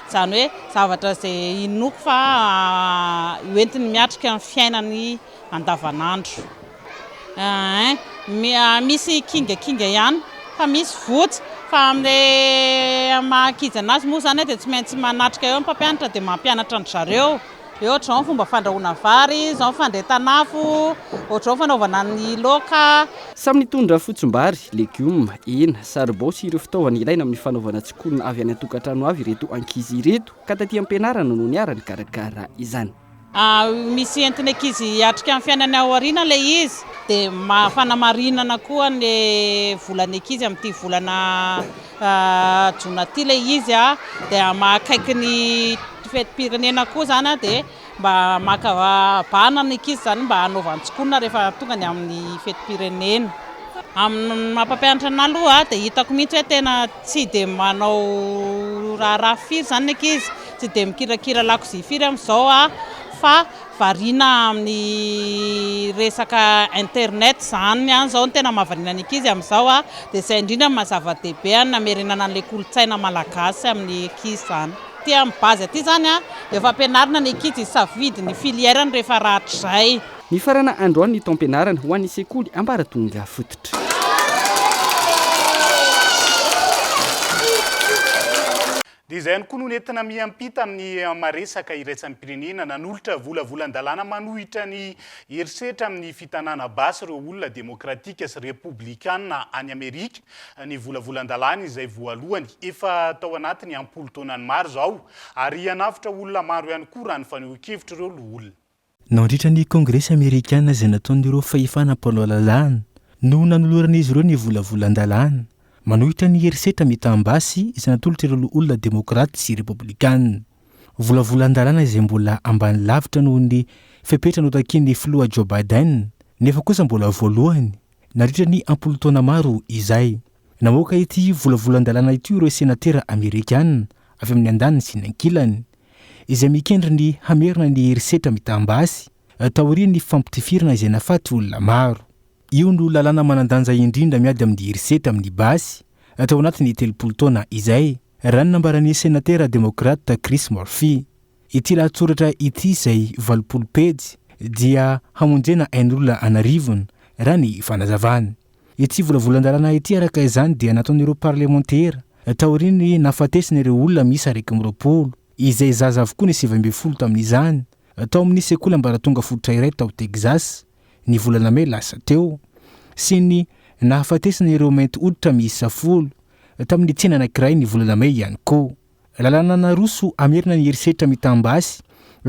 Izany hoe zavatra izay inoako fa hoentiny miatrika ny fiainany andavanandro. Ein, misy kingakinga ihany fa misy votsa fa amin'ilay maha ankizy anazy moa izany dia tsy maintsy manatrika eo ny mpampianatra dia mampianatra an-dry zareo. Hoe ohatr'izao ny fomba fandrahoana vary, izao ny fandrehetana afo, ohatr'izao ny fanaovana ny laoka. Samy nitondra fotsim-bary, legioma, hena, saribao sy ireo fitaovana ilaina amin'ny fanaovana tsikonina avy any an-tokantrano avy ireto ankizy ireto ka taty am-pianarana no niara-nikarakara izany. Misy entin'ny ankizy hiatrika ny fiainany ao aoriana ilay izy dia fanamarinana koa ny volan'ny ankizy amin'ity volana jona ity ilay izy dia mahakaiky ny fetim-pirenena koa izany dia mba maka bahana ny ankizy izany mba hanaovany tsikonina rehefa tonga ny amin'ny fetim-pirenena. Amin'ny maha mpampianatra an'ahy aloha dia hitako mihitsy hoe tena tsy dia manao raharaha firy izany ny ankizy, tsy dia mikirakira lakozia firy amin'izao fa Variana amin'ny resaka internet izany izao no tena mahavariana ny ankizy amin'izao dia izay indrindra no maha zava-dehibe ny namerenana an'ilay kolontsaina malagasy amin'ny ankizy izany. Aty amin'ny base aty izany dia efa ampianarina ny ankizy hisafidy ny filière-ny rehefa rahatrizay. Nifarana androany ny taom-pianarana ho an'ny sekoly ambaratonga fototra. Dia izay ihany koa no nentina miampita amin'ny maresaka iraisam-pirenena. Nanolotra volavolan-dalàna manohitra ny herisetra amin'ny fitanàna basy ireo olona demokratika sy repoblikana any Amerika ny volavolan-dalàna izay voalohany efa tao anatin'ny am-polo taonany maro izao ary hanavotra olona maro ihany koa raha ny fanehoan-kevitr'ireo loholona. Nandritra ny Kongresy Amerikana izay nataon'ireo fahefana mpanao lalàna no nanoloran'izy ireo ny volavolan-dalàna manohitra ny herisetra mitam-basy izay natolotr'ireo loholona Demokraty sy Repoblikana. Volavolan-dalàna izay mbola ambany lavitra noho ny fepetra notakian'ny filoha Joe Biden nefa kosa mbola voalohany nandritra ny am-polo taona maro izay. Namoaka ity volavolan-dalàna ity ireo senatera Amerikana avy amin'ny andaniny sy ny ankilany, izay mikendry ny hamerina ny herisetra mitam-basy taorian'ny fampitifirana izay nahafaty olona maro. Io no lalàna manan-danja indrindra miady amin'ny herisetra amin'ny basy tao anatin'ny 30 taona izay, raha ny nambaran'ny senatera demokrata Chris Murphy. Ity lahatsoratra ity izay 80 pejy dia hamonjena ain'olona an'arivony, raha ny fanazavany. Ity volavolan-dalàna ity araka izany dia nataon'ireo parlemantera taorian'ny nahafatesan'ireo olona miisa 21, izay zaza avokoa ny 19 tamin'izany, tao amin'ny sekoly ambaratonga fototra iray tao Texas, ny volana mey lasa teo, sy ny nahafatesan'ireo mainty hoditra miisa folo tamin'ny tsena anankiray ny volana mey ihany koa. Lalàna naroso hamerina ny herisetra mitam-basy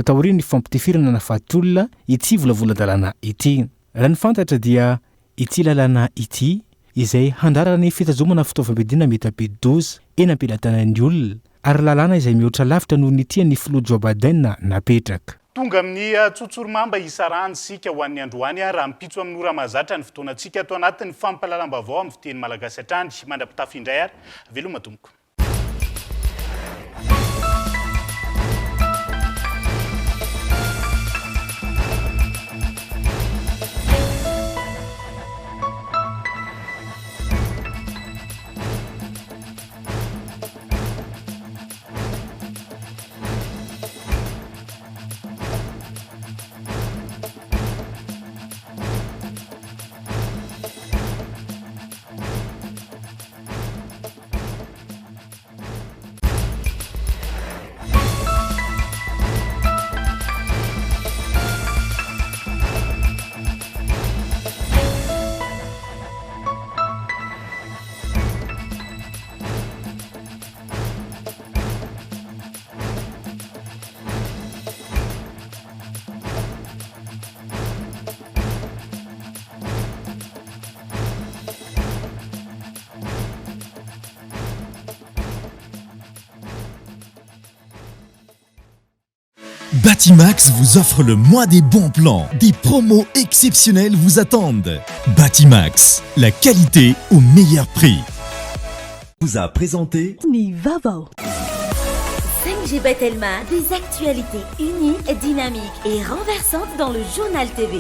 taorian'ny fampitifirana nahafaty olona ity volavolan-dalàna ity. Raha ny fantatra dia ity lalàna ity izay handrara ny fitazomana fitaovam-piadiana mety hampidi-doza eny am-pelatanan'ny olona ary lalàna izay mihoatra lavitra noho ny tian'ny filoha Joe Biden napetraka. Tonga amin'ny tsotsorimamba isarahana isika ho an'ny androany rahampitso amin'ny ora mahazatra ny fotoanantsika ato anatin'ny fampahalalam-baovao amin'ny fiteny malagasy hatrany. Mandra-pitafy indray ary veloma tompoko. Batimax vous offre le mois des bons plans. Des promos exceptionnelles vous attendent. Batimax, la qualité au meilleur prix. Vous a présenté Ny vaovao. 5G by Telma, des actualités uniques, dynamiques et renversantes dans le journal TV.